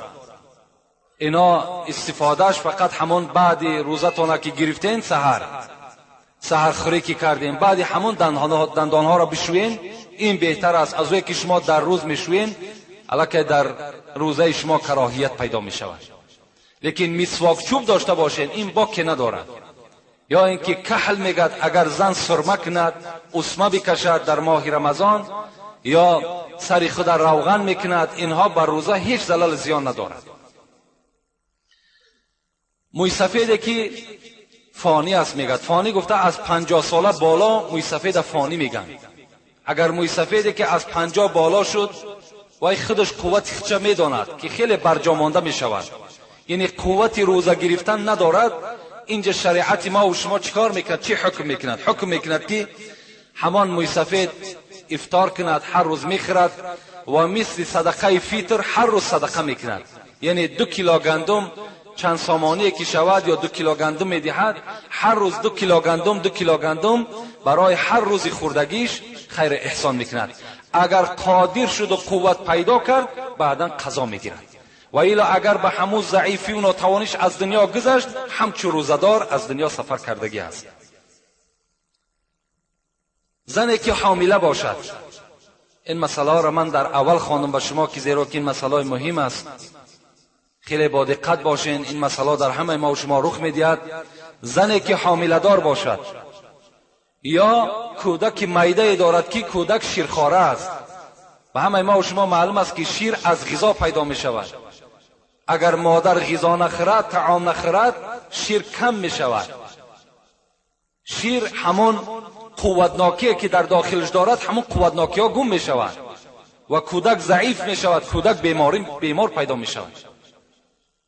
اینا استفادهش فقط همون بعد روزتون که گرفتین، سحر خوری که کردین، بعد همون دندانها را بشوین، این بهتر است از که شما در روز میشوین، الکه در روزه شما کراهیت پیدا می شود. لیکن مسواک چوب داشته باشین، این باکی ندارد. یا اینکه کحل میگد اگر زن سرمه کند، اسمه بکشد در ماه رمضان، یا سر خود روغن میکند، اینها بر روزه هیچ زلال زیان ندارد. موی سفیده که فانی است میگد، فانی گفته از 50 ساله بالا موی سفید فانی میگن. اگر موی سفیده که از 50 بالا شد، وای خودش قوت خودش میداند که خیلی برجا مانده میشود، یعنی قوت روزه گرفتن ندارد. اینجا شریعت ما و شما چیکار میکند؟ چی حکم میکند؟ حکم میکند که همان موی سفید افطار کند، هر روز میخورد و مثل صدقه فطر هر روز صدقه میکند. یعنی 2 کیلو گندم چند سامانی که شود یا 2 کیلو گندم میدهد، هر روز 2 کیلو گندم، 2 کیلو گندم برای هر روز خوردگیش خیر احسان میکند. اگر قادر شد و قوت پیدا کرد، بعدا قضا میگیرد. و الا اگر به همون ضعیفی و ناتوانیش از دنیا گذشت، همچو روزدار از دنیا سفر کردگی است. زنی که حامله باشد، این مسئله را من در اول خواندم به شما که زیرا که این مسئله مهم است، خیلی با دقت باشین، این مسئله در همه ما و شما رخ میدهد. زنی که حامله دار باشد یا کودک میده دارد که کودک شیرخواره است، به همه ما و شما معلوم است که شیر از غذا پیدا می شود. اگر مادر غذا نخورد، طعام نخورد، شیر کم می شود. شیر همون قوتناکی که در داخلش دارد، همون قوتناکی ها گم می شود و کودک ضعیف می شود، کودک بیمار پیدا می شود.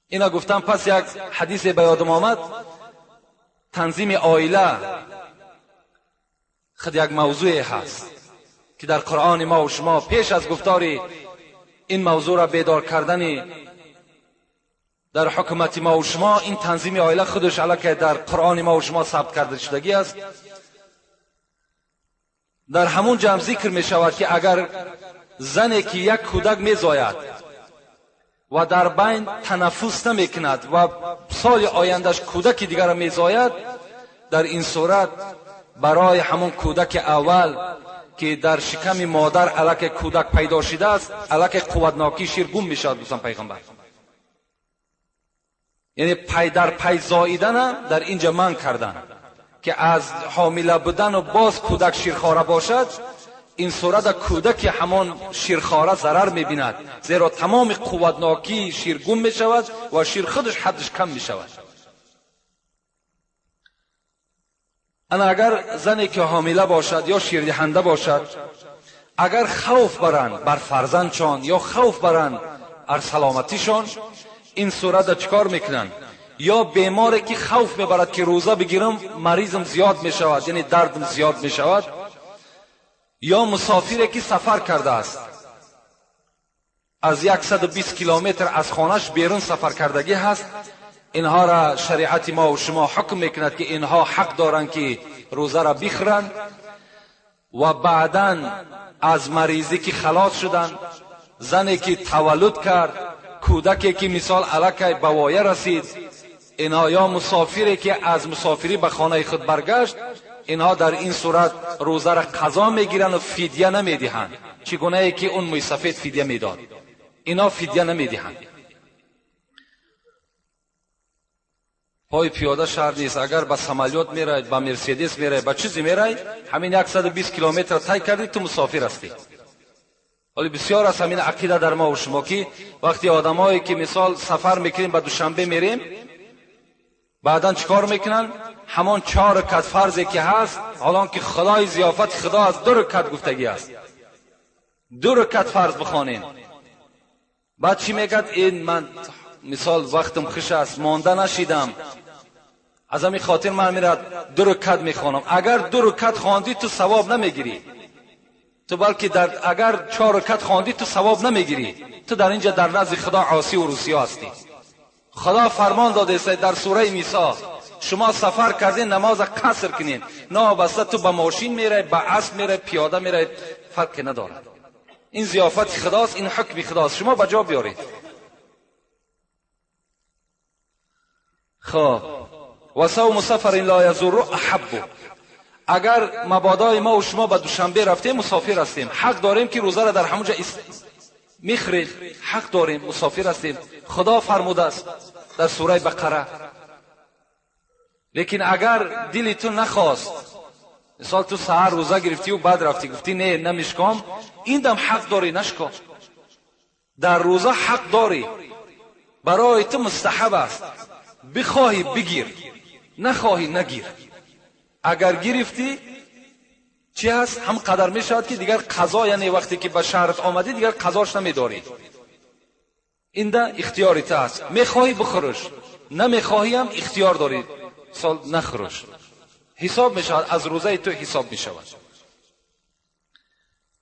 اینا گفتم. پس یک حدیث به یادم آمد، تنظیم عائله خود یک موضوع هست که در قرآن ما و شما پیش از گفتار این موضوع را بیدار کردن در حکومت ما و شما، این تنظیم عائله خودش علاکه در قرآن ما و شما ثبت کرده شدگی است. در همون جمع ذکر می شود که اگر زنی که یک کودک می زاید و در بین تنفس نمی کند و سال آیندهش کودک دیگر را می زاید، در این صورت برای همون کودک اول که در شکم مادر علاکه کودک پیدا شده است، علاکه قوتناکی شیر گم می شود. گفتن پیغمبر، یعنی پی در پی زاییدن در اینجا من کردن که از حامله بودن و باز کودک شیرخواره باشد، این صورت کودک همان شیرخواره ضرر میبیند، زیرا تمام قوتناکی شیر گم می شود و شیر خودش حدش کم می شود. انا اگر زنی که حامله باشد یا شیردهنده باشد، اگر خوف برند بر فرزندشان یا خوف برند بر سلامتیشان، این صورت چیکار میکنند؟ یا بیماری که خوف میبرد که روزه بگیرم مریضم زیاد میشود، یعنی دردم زیاد میشود، یا مسافری که سفر کرده است، از 120 کیلومتر از خانهش بیرون سفر کردگی هست، اینها را شریعت ما و شما حکم میکند که اینها حق دارند که روزه را بخورند و بعدا از مریضی که خلاص شدند، زنی که تولد کرد، کودکی که مثال علاکه به وایه رسید، اینها یا مسافری که از مسافری به خانه خود برگشت، اینها در این صورت روزه را قضا میگیرند و فدیه نمیدهند، چگونه ای که اون موی سفید فدیه میداد، اینا فدیه نمیدهند. پای پیاده شهر نیست، اگر به سمالیوت میرید، به مرسدس میرید، به چیزی میرید، همین 120 کیلومتر طی کردی تو مسافر هستی. ولی بسیار از همین عقیده در ما و شما که وقتی آدمایی که مثال سفر میکنیم به دوشنبه میریم، بعدا چیکار میکنن؟ همان 4 رکعت فرضی که هست، حالا که خدای ضیافت خدا از 2 رکعت گفتگی است، 2 رکعت فرض بخوانین. بعد چی میگد؟ این من مثال وقتم خوش است، مانده نشیدم، از همین خاطر من میرد 2 رکعت میخوانم. اگر 2 رکعت خواندی تو ثواب نمیگیری، تو بلکه در اگر 4 رکعت خواندی تو ثواب نمیگیری، تو در اینجا در نزد خدا عاصی و روسیا هستی. خدا فرمان داده است در سوره میسا، شما سفر کردین نماز قصر کنین، نه بسته تو با ماشین میره، با اسب میره، پیاده میره، فرق ندارد. این ضیافت خداست، این حکم خداست، شما به جا بیارید. خب و صوم سفر لا یضر احب. اگر مبادای ما و شما به دوشنبه رفتیم، مسافر هستیم، حق داریم که روزه را در همونجا میخریم، حق داریم، مسافر هستیم، خدا فرموده است در سوره بقره. لیکن اگر دل تو نخواست، مثال تو سحر روزه گرفتی و بعد رفتی گفتی نه نمیشکام، این دم حق داری نشکام، در روزه حق داری، برای تو مستحب است، بخواهی بگیر، نخواهی نگیر. اگر گرفتی چی هست؟ هم قدر می شود که دیگر قضا، یعنی وقتی که به شهرت آمدی دیگر قضاش نمیداری، این ده اختیاری تا هست، میخواهی بخورش، نمیخواهی هم اختیار داری، سال نخورش، حساب می شود، از روزه تو حساب می شود.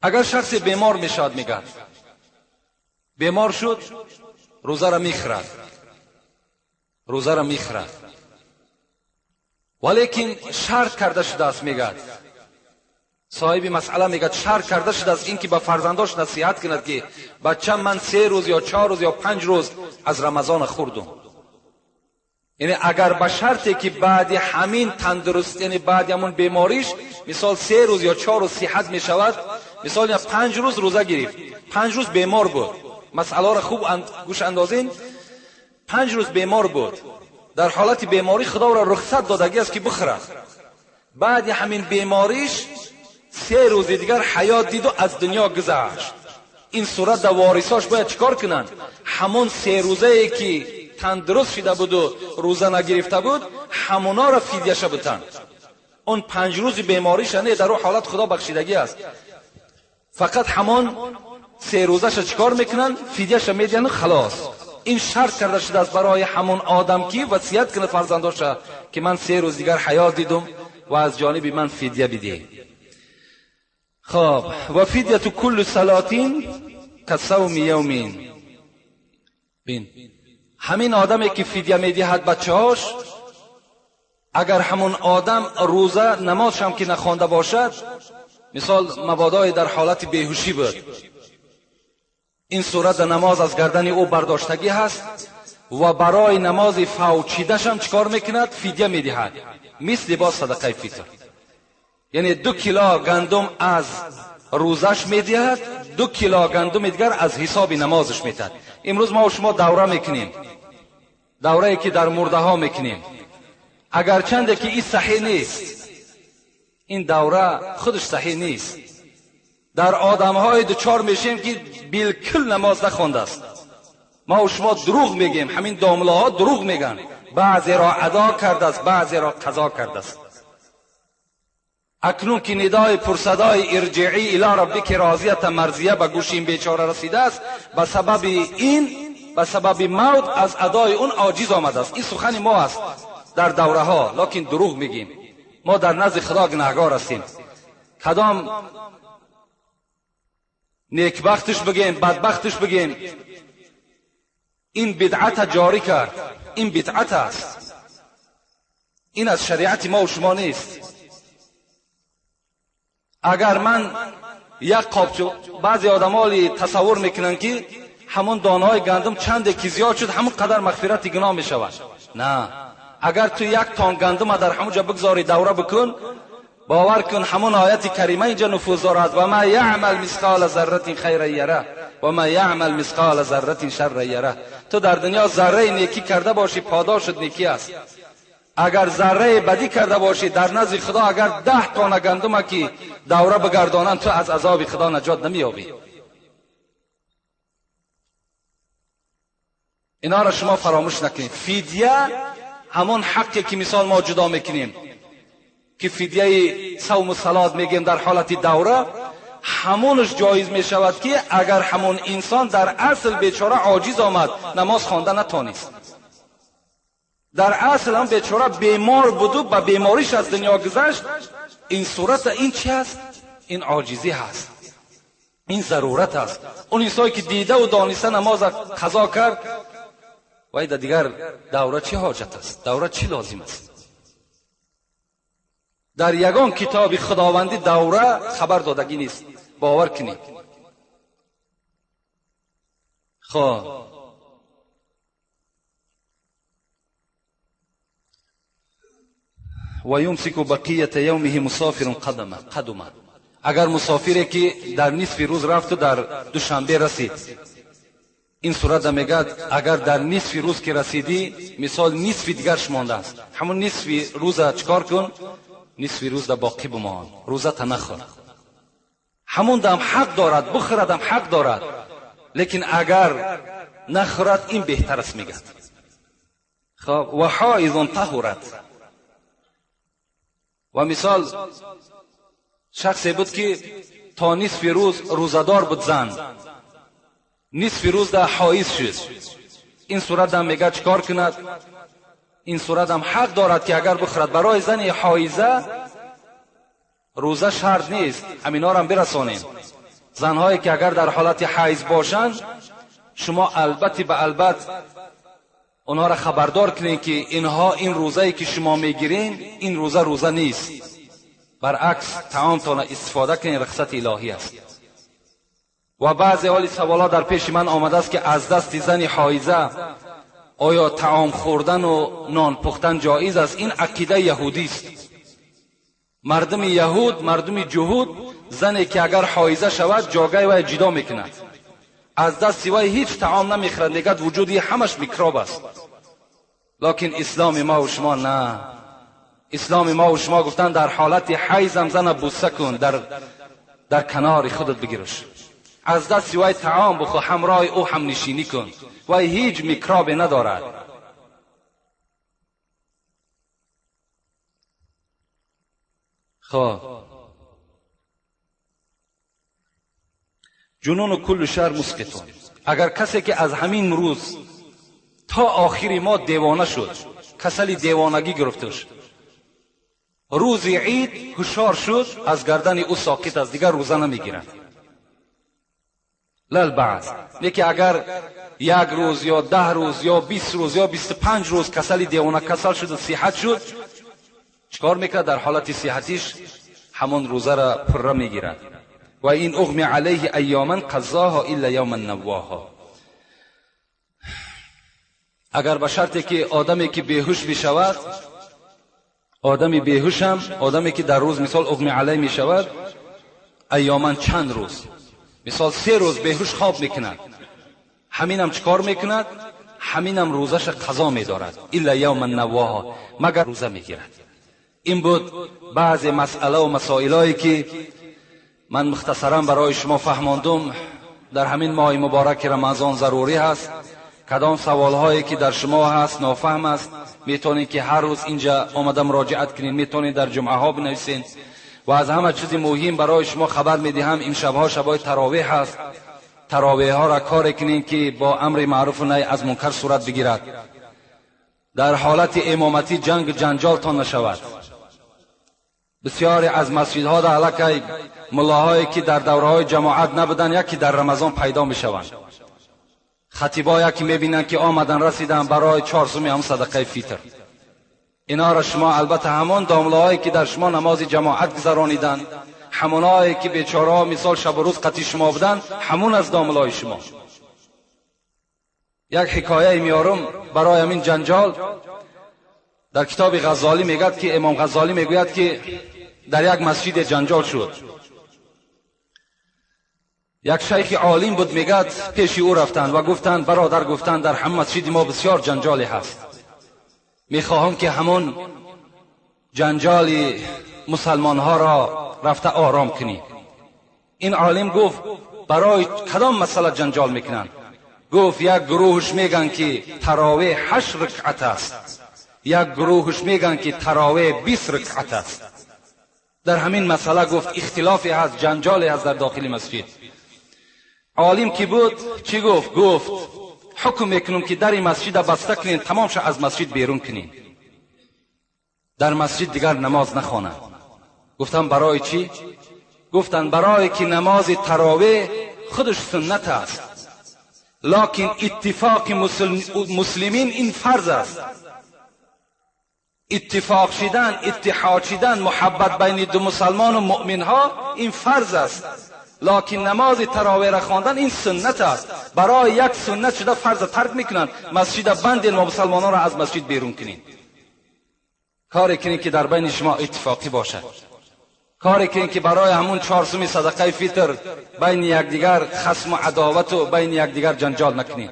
اگر شخص بیمار می شود، میگن بیمار شد، روزه را میخورد، روزه را میخورد، ولیکن شرط کرده شده است، میگد صاحب مسئله، میگد شرط کرده شده است اینکه به فرزنداش نصیحت کند که بچه من 3 روز یا 4 روز یا 5 روز از رمضان خوردم. یعنی اگر به شرطی که بعد همین تندرست، یعنی بعد همون بیماریش، مثال 3 روز یا 4 روز صحت میشود، مثال یا 5 روز روزه گرفت، 5 روز بیمار بود، مسئله را خوب گوش اندازین، 5 روز بیمار بود، در حالت بیماری خدا را رخصت دادگی است که بخورد، بعد همین بیماریش 3 روز دیگر حیات دید و از دنیا گذشت، این صورت در وارثاش باید چیکار کنند؟ همون 3 روزه ای که تندرست شده بود و روزه نگرفته بود، همونا را فدیه بتن. اون 5 روز بیماریش نه، در اون حالت خدا بخشیدگی است، فقط همون 3 روزش چیکار میکنن؟ فدیه‌اش میدن و خلاص. این شرط کرده شده است برای همون آدم که وصیت کنه فرزنداش که من 3 روز دیگر حیات دیدم و از جانب من فدیه بده. خب و فدیه کل صلاتین کصوم یومین. بین همین آدمی که فدیه میدهد بچه‌هاش، اگر همون آدم روزه نمازش هم که نخوانده باشد، مثال مبادای در حالت بیهوشی بود، این صورت نماز از گردن او برداشتگی هست و برای نماز فوچیدش هم چیکار میکند؟ فدیه میدهد، مثل با صدقه فطر. یعنی 2 کیلو گندم از روزش میدهد، 2 کیلو گندم دیگر از حساب نمازش میدهد. امروز ما و شما دوره میکنیم، دوره که در مرده ها میکنیم، اگرچند که این صحیح نیست، این دوره خودش صحیح نیست، در آدم های دچار میشیم که بالکل نماز نخوانده است. ما و شما دروغ میگیم، همین دامله ها دروغ میگن، بعضی را ادا کرده است، بعضی را قضا کرده است. اکنون که ندای پرصدای ارجعی الی ربک راضیه مرضیه به گوش این بیچاره رسیده است، به سبب این، به سبب موت از ادای اون عاجز آمده است. این سخن ما است در دوره ها، لکن دروغ میگیم. ما در نزد خدا گناهگار هستیم. کدام نیکبختش بگیم، بدبختش بگیم، این بدعت جاری کرد، این بدعت است، این از شریعت ما و شما نیست. اگر من یک قابچه، بعضی آدمالی تصور میکنن که همون دانه‌های گندم چند که زیاد شد همون قدر مغفرت گناه میشود. نه، اگر تو یک تان گندم در همونجا بگذاری دوره بکن، باور کن همون آیت کریمه اینجا نفوذ دارد، و ما یعمل مثقال ذره خیرا یره و ما یعمل مثقال ذره شر یره. تو در دنیا ذره نیکی کرده باشی پاداشت نیکی است، اگر ذره بدی کرده باشی در نزد خدا اگر 10 تانه گندم که دوره بگردانند تو از عذاب خدا نجات نمییابی. اینا را شما فراموش نکنید. فدیه همون حقی که مثال ما جدا میکنیم که فدیه صوم و صلات میگیم در حالت دوره، همونش جایز میشود که اگر همون انسان در اصل بیچاره عاجز آمد، نماز خوانده نتانست، در اصل هم بیچاره بیمار بود و به بیماریش از دنیا گذشت، این صورت این چی هست؟ این عاجزی هست، این ضرورت است. اون انسانی که دیده و دانسته نماز قضا کرد، وای در دیگر دوره چی حاجت است؟ دوره چی لازم است؟ در یگان کتاب خداوندی دوره خبر دادگی نیست، باور کنید. خب و یمسک بقیه یومه مسافر قدمه. اگر مسافری که در نصف روز رفت و در دوشنبه رسید، این صورت میگه اگر در نصف روز که رسیدی، مثال نصف دیگرش مانده است، همون نصف روز چکار کن؟ نصف روز در باقی بمان، روزه تا نخور. همون دم حق دارد بخورد، هم حق دارد، لیکن اگر نخورد این بهتر است میگه. خب و حائض طهرت. و مثال شخصی بود که تا نصف روز روزدار بود، زن نصف روز در حائض شد، این صورت هم میگه چکار کند؟ این صورت هم حق دارد که اگر بخورد. برای زن حائضه روزه شرط نیست، همینا را هم برسانیم. زنهایی که اگر در حالت حیض باشند، شما البته به البته اونها را خبردار کنین که اینها این روزه‌ای که شما میگیرین این روزه روزه نیست، برعکس طعامتان استفاده کنین، رخصت الهی است. و بعضی حالی سوالا در پیش من آمده است که از دست زن حائضه آیا طعام خوردن و نان پختن جایز است؟ این عقیده یهودی است. مردم یهود، مردم جهود، زنی که اگر حائضه شود جاگه وی جدا میکند، از دست وی هیچ طعام نمیخورد، میگد وجودی همش میکروب است. لکن اسلام ما و شما نه. اسلام ما و شما گفتن در حالت حیض هم زن بوسه کن، در کنار خودت بگیرش، از دست وی طعام بخور، همراه او هم نشینی کن، وی هیچ میکروب ندارد. خب جنون و کل شهر مسقطون. اگر کسی که از همین روز تا آخری ما دیوانه شد، کسلی دیوانگی گرفتش، روز عید هوشیار شد، از گردن او ساقط است، دیگر روزه نمیگیرد. للبعض یکی اگر یک روز یا 10 روز یا 20 روز یا 25 روز کسلی دیوانه کسل شد و صحت شد، چکار میکرد؟ در حالت صحتیش همون روزه را پره میگیرد. و این اغمی علیه ایاما قضاها الا یوما نواها. اگر به شرطی که آدمی که بیهوش میشود، آدمی بیهوش هم، آدمی که در روز مثال اغمی علیه میشود، ایاما چند روز، مثال 3 روز بیهوش خواب میکند، همینم چکار میکند؟ همینم روزش قضا میدارد، الا یوما نواها، مگر روزه میگیرد. این بود بعضی مسئله و مسائلایی که من مختصرا برای شما فهماندم. در همین ماه مبارک رمضان ضروری هست. کدام سوالهایی که در شما هست نافهم است، میتونید که هر روز اینجا آمده مراجعت کنید، میتونید در جمعه ها بنویسین. و از همه چیز مهم برای شما خبر میدهم، این شبها شبهای تراویح هست. تراویح ها را کار کنین که با امر معروف و نهی از منکر صورت بگیرد. در حالت امامتی جنگ جنجالتان نشود. بسیاری از مسجدها در علاقه ملاهایی که در دوره‌های جماعت نبودن، یکی در رمضان پیدا میشوند. خطیبا یکی میبینن که آمدن رسیدن برای 4 سومی هم صدقه فیتر. اینا را شما البته همان داملاهایی که در شما نماز جماعت گذرانیدن، همونایی که بیچاره مثال شب و روز قطی شما بودن، همون از داملای شما. یک حکایه میارم برای همین جنجال. در کتاب غزالی میگد که امام غزالی میگوید که در یک مسجد جنجال شد. یک شیخ عالم بود، میگد پیش او رفتند و گفتند برادر، گفتند در هم مسجد ما بسیار جنجالی هست، میخواهم که همون جنجال مسلمان ها را رفته آرام کنی. این عالم گفت برای کدام مسئله جنجال میکنند؟ گفت یک گروهش میگن که تراویح 8 رکعت است، یک گروهش میگن که تراویح 20 رکعت است. در همین مسئله گفت اختلافی هست، جنجالی هست در داخل مسجد. عالم که بود چی گفت؟ گفت حکم میکنم که در مسجد بسته کنین، تمام شو از مسجد بیرون کنین، در مسجد دیگر نماز نخوانند. گفتم برای چی؟ گفتن برای که نماز تراویح خودش سنت است، لکن اتفاق مسلمین این فرض است. اتفاق شدن، اتحاد شدن، محبت بین دو مسلمان و مؤمن ها این فرض است، لکن نماز تراویح را خواندن این سنت است. برای یک سنت شده فرض ترک میکنند، مسجد بندین و مسلمانان را از مسجد بیرون کنین. کاری کنین که در بین شما اتفاقی باشد، کاری کنین که برای همون 4 سوم صدقه فطر بین یکدیگر خصم و عداوت و بین یکدیگر جنجال نکنین.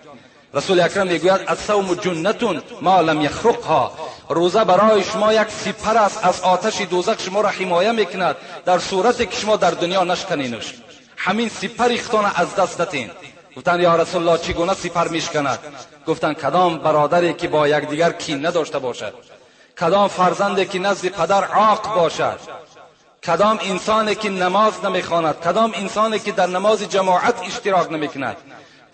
رسول اکرم میگوید الصوم جنة ما لم یخرقها، روزه برای شما یک سپر است از آتش دوزخ، شما را حمایه میکند در صورتی که شما در دنیا نشکنینش. همین سپر اختان از دست دتین. گفتند یا رسول الله چگونه سپر میشکند؟ گفتند کدام برادری که با یکدیگر کین نداشته باشد، کدام فرزندی که نزد پدر عاق باشد، کدام انسانی که نماز نمیخواند، کدام انسانی که در نماز جماعت اشتراک نمیکند،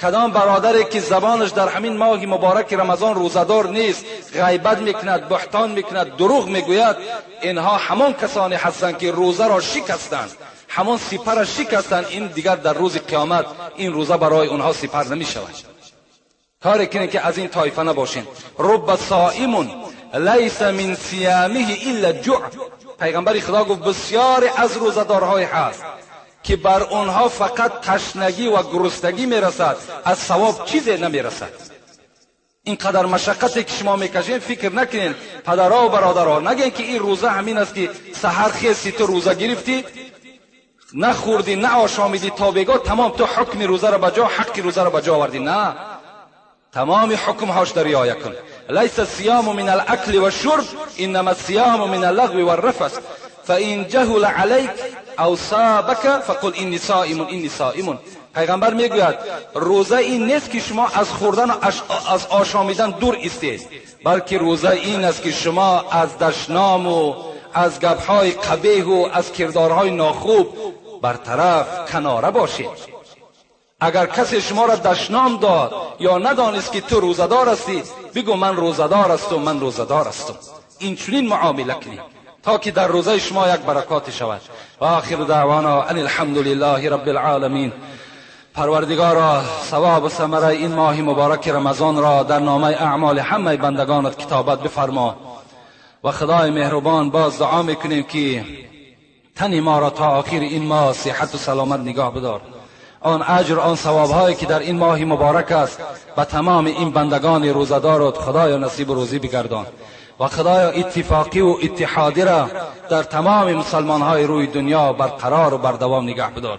کدام برادری که زبانش در همین ماه مبارک رمضان روزه‌دار نیست، غیبت میکند، بهتان میکند، دروغ میگوید، اینها همان کسانی هستند که روزه را شکستند، همان سپر را شکستند. این دیگر در روز قیامت این روزه برای اونها سپر نمیشود. کاری کنید که از این طایفه نباشین. رب صائم لیس من صیامه الا جوع. پیغمبر خدا گفت بسیاری از روزه‌دارهای هست که بر اونها فقط تشنگی و گرسنگی میرسد، از ثواب چیزی نمیرسد. اینقدر مشقتی که شما میکشین فکر نکنین پدرها و برادرها، نگین که این روزه همین است که سحر خیستی تو روزه گرفتی، نخوردی، نه آشامیدی تا بگاه تمام تو حکم روزه را بجا، حق روزه را بجا آوردی. نه، تمام حکم هاش در رعایت کن. لیس الصیام من الاکل والشرب انما الصیام من اللغو والرفث فان جهل علیک او صابک فقل انی صائم انی صائم. پیغمبر میگوید روزه این نیست که شما از خوردن و از آشامیدن دور ایستید، بلکه روزه این است که شما از دشنام و از گپهای قبیح و از کردارهای ناخوب برطرف کناره باشید. اگر کسی شما را دشنام داد یا ندانست که تو روزه‌دار هستی، بگو من روزه‌دار هستم، من روزه‌دار هستم. این چنین معامله کنید تا که در روزه شما یک برکات شود. و آخر دعوانا ان الحمد لله رب العالمین. پروردگارا ثواب و ثمره این ماه مبارک رمضان را در نامه اعمال همه بندگانت کتابت بفرما. و خدای مهربان باز دعا میکنیم که تن ما را تا آخر این ماه صحت و سلامت نگاه بدار. آن اجر، آن ثواب هایی که در این ماه مبارک است به تمام این بندگان روزه‌دارت خدایا نصیب روزی بگردان. و خدایا اتفاقی و اتحادی را در تمام مسلمان های روی دنیا برقرار و بردوام نگه بدار.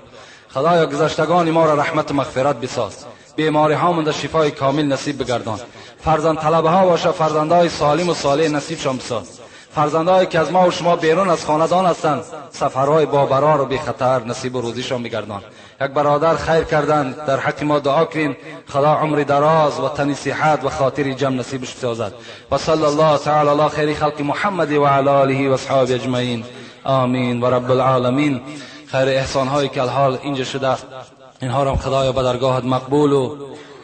خدایا گذشتگان ما را رحمت و مغفرت بساز، بیماری ها در شفای کامل نصیب بگردان. فرزند طلبه ها باشه فرزندهای سالم و صالح نصیبشان بساز. فرزندهایی که از ما و شما بیرون از خاندان هستند سفرهای با برار و بی خطر نصیب و روزیشان بگردان. یک برادر خیر کردن در حق ما دعا کنیم، خدا عمر دراز و تن صحت و خاطر جمع نصیبش بسازد. و صلی الله تعالی علی خیر خلق محمد و علی آله و اصحابه اجمعین، آمین و رب العالمین. خیر احسان هایی که الحال اینجا شده است اینها را خدایا به درگاهت مقبول و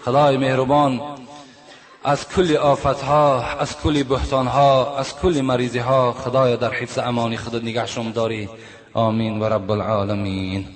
خدای مهربان از کل آفتها، از کل بهتانها، از کل مریضیها خدایا در حفظ امانی خودت نگهشون داری. آمین و رب العالمین.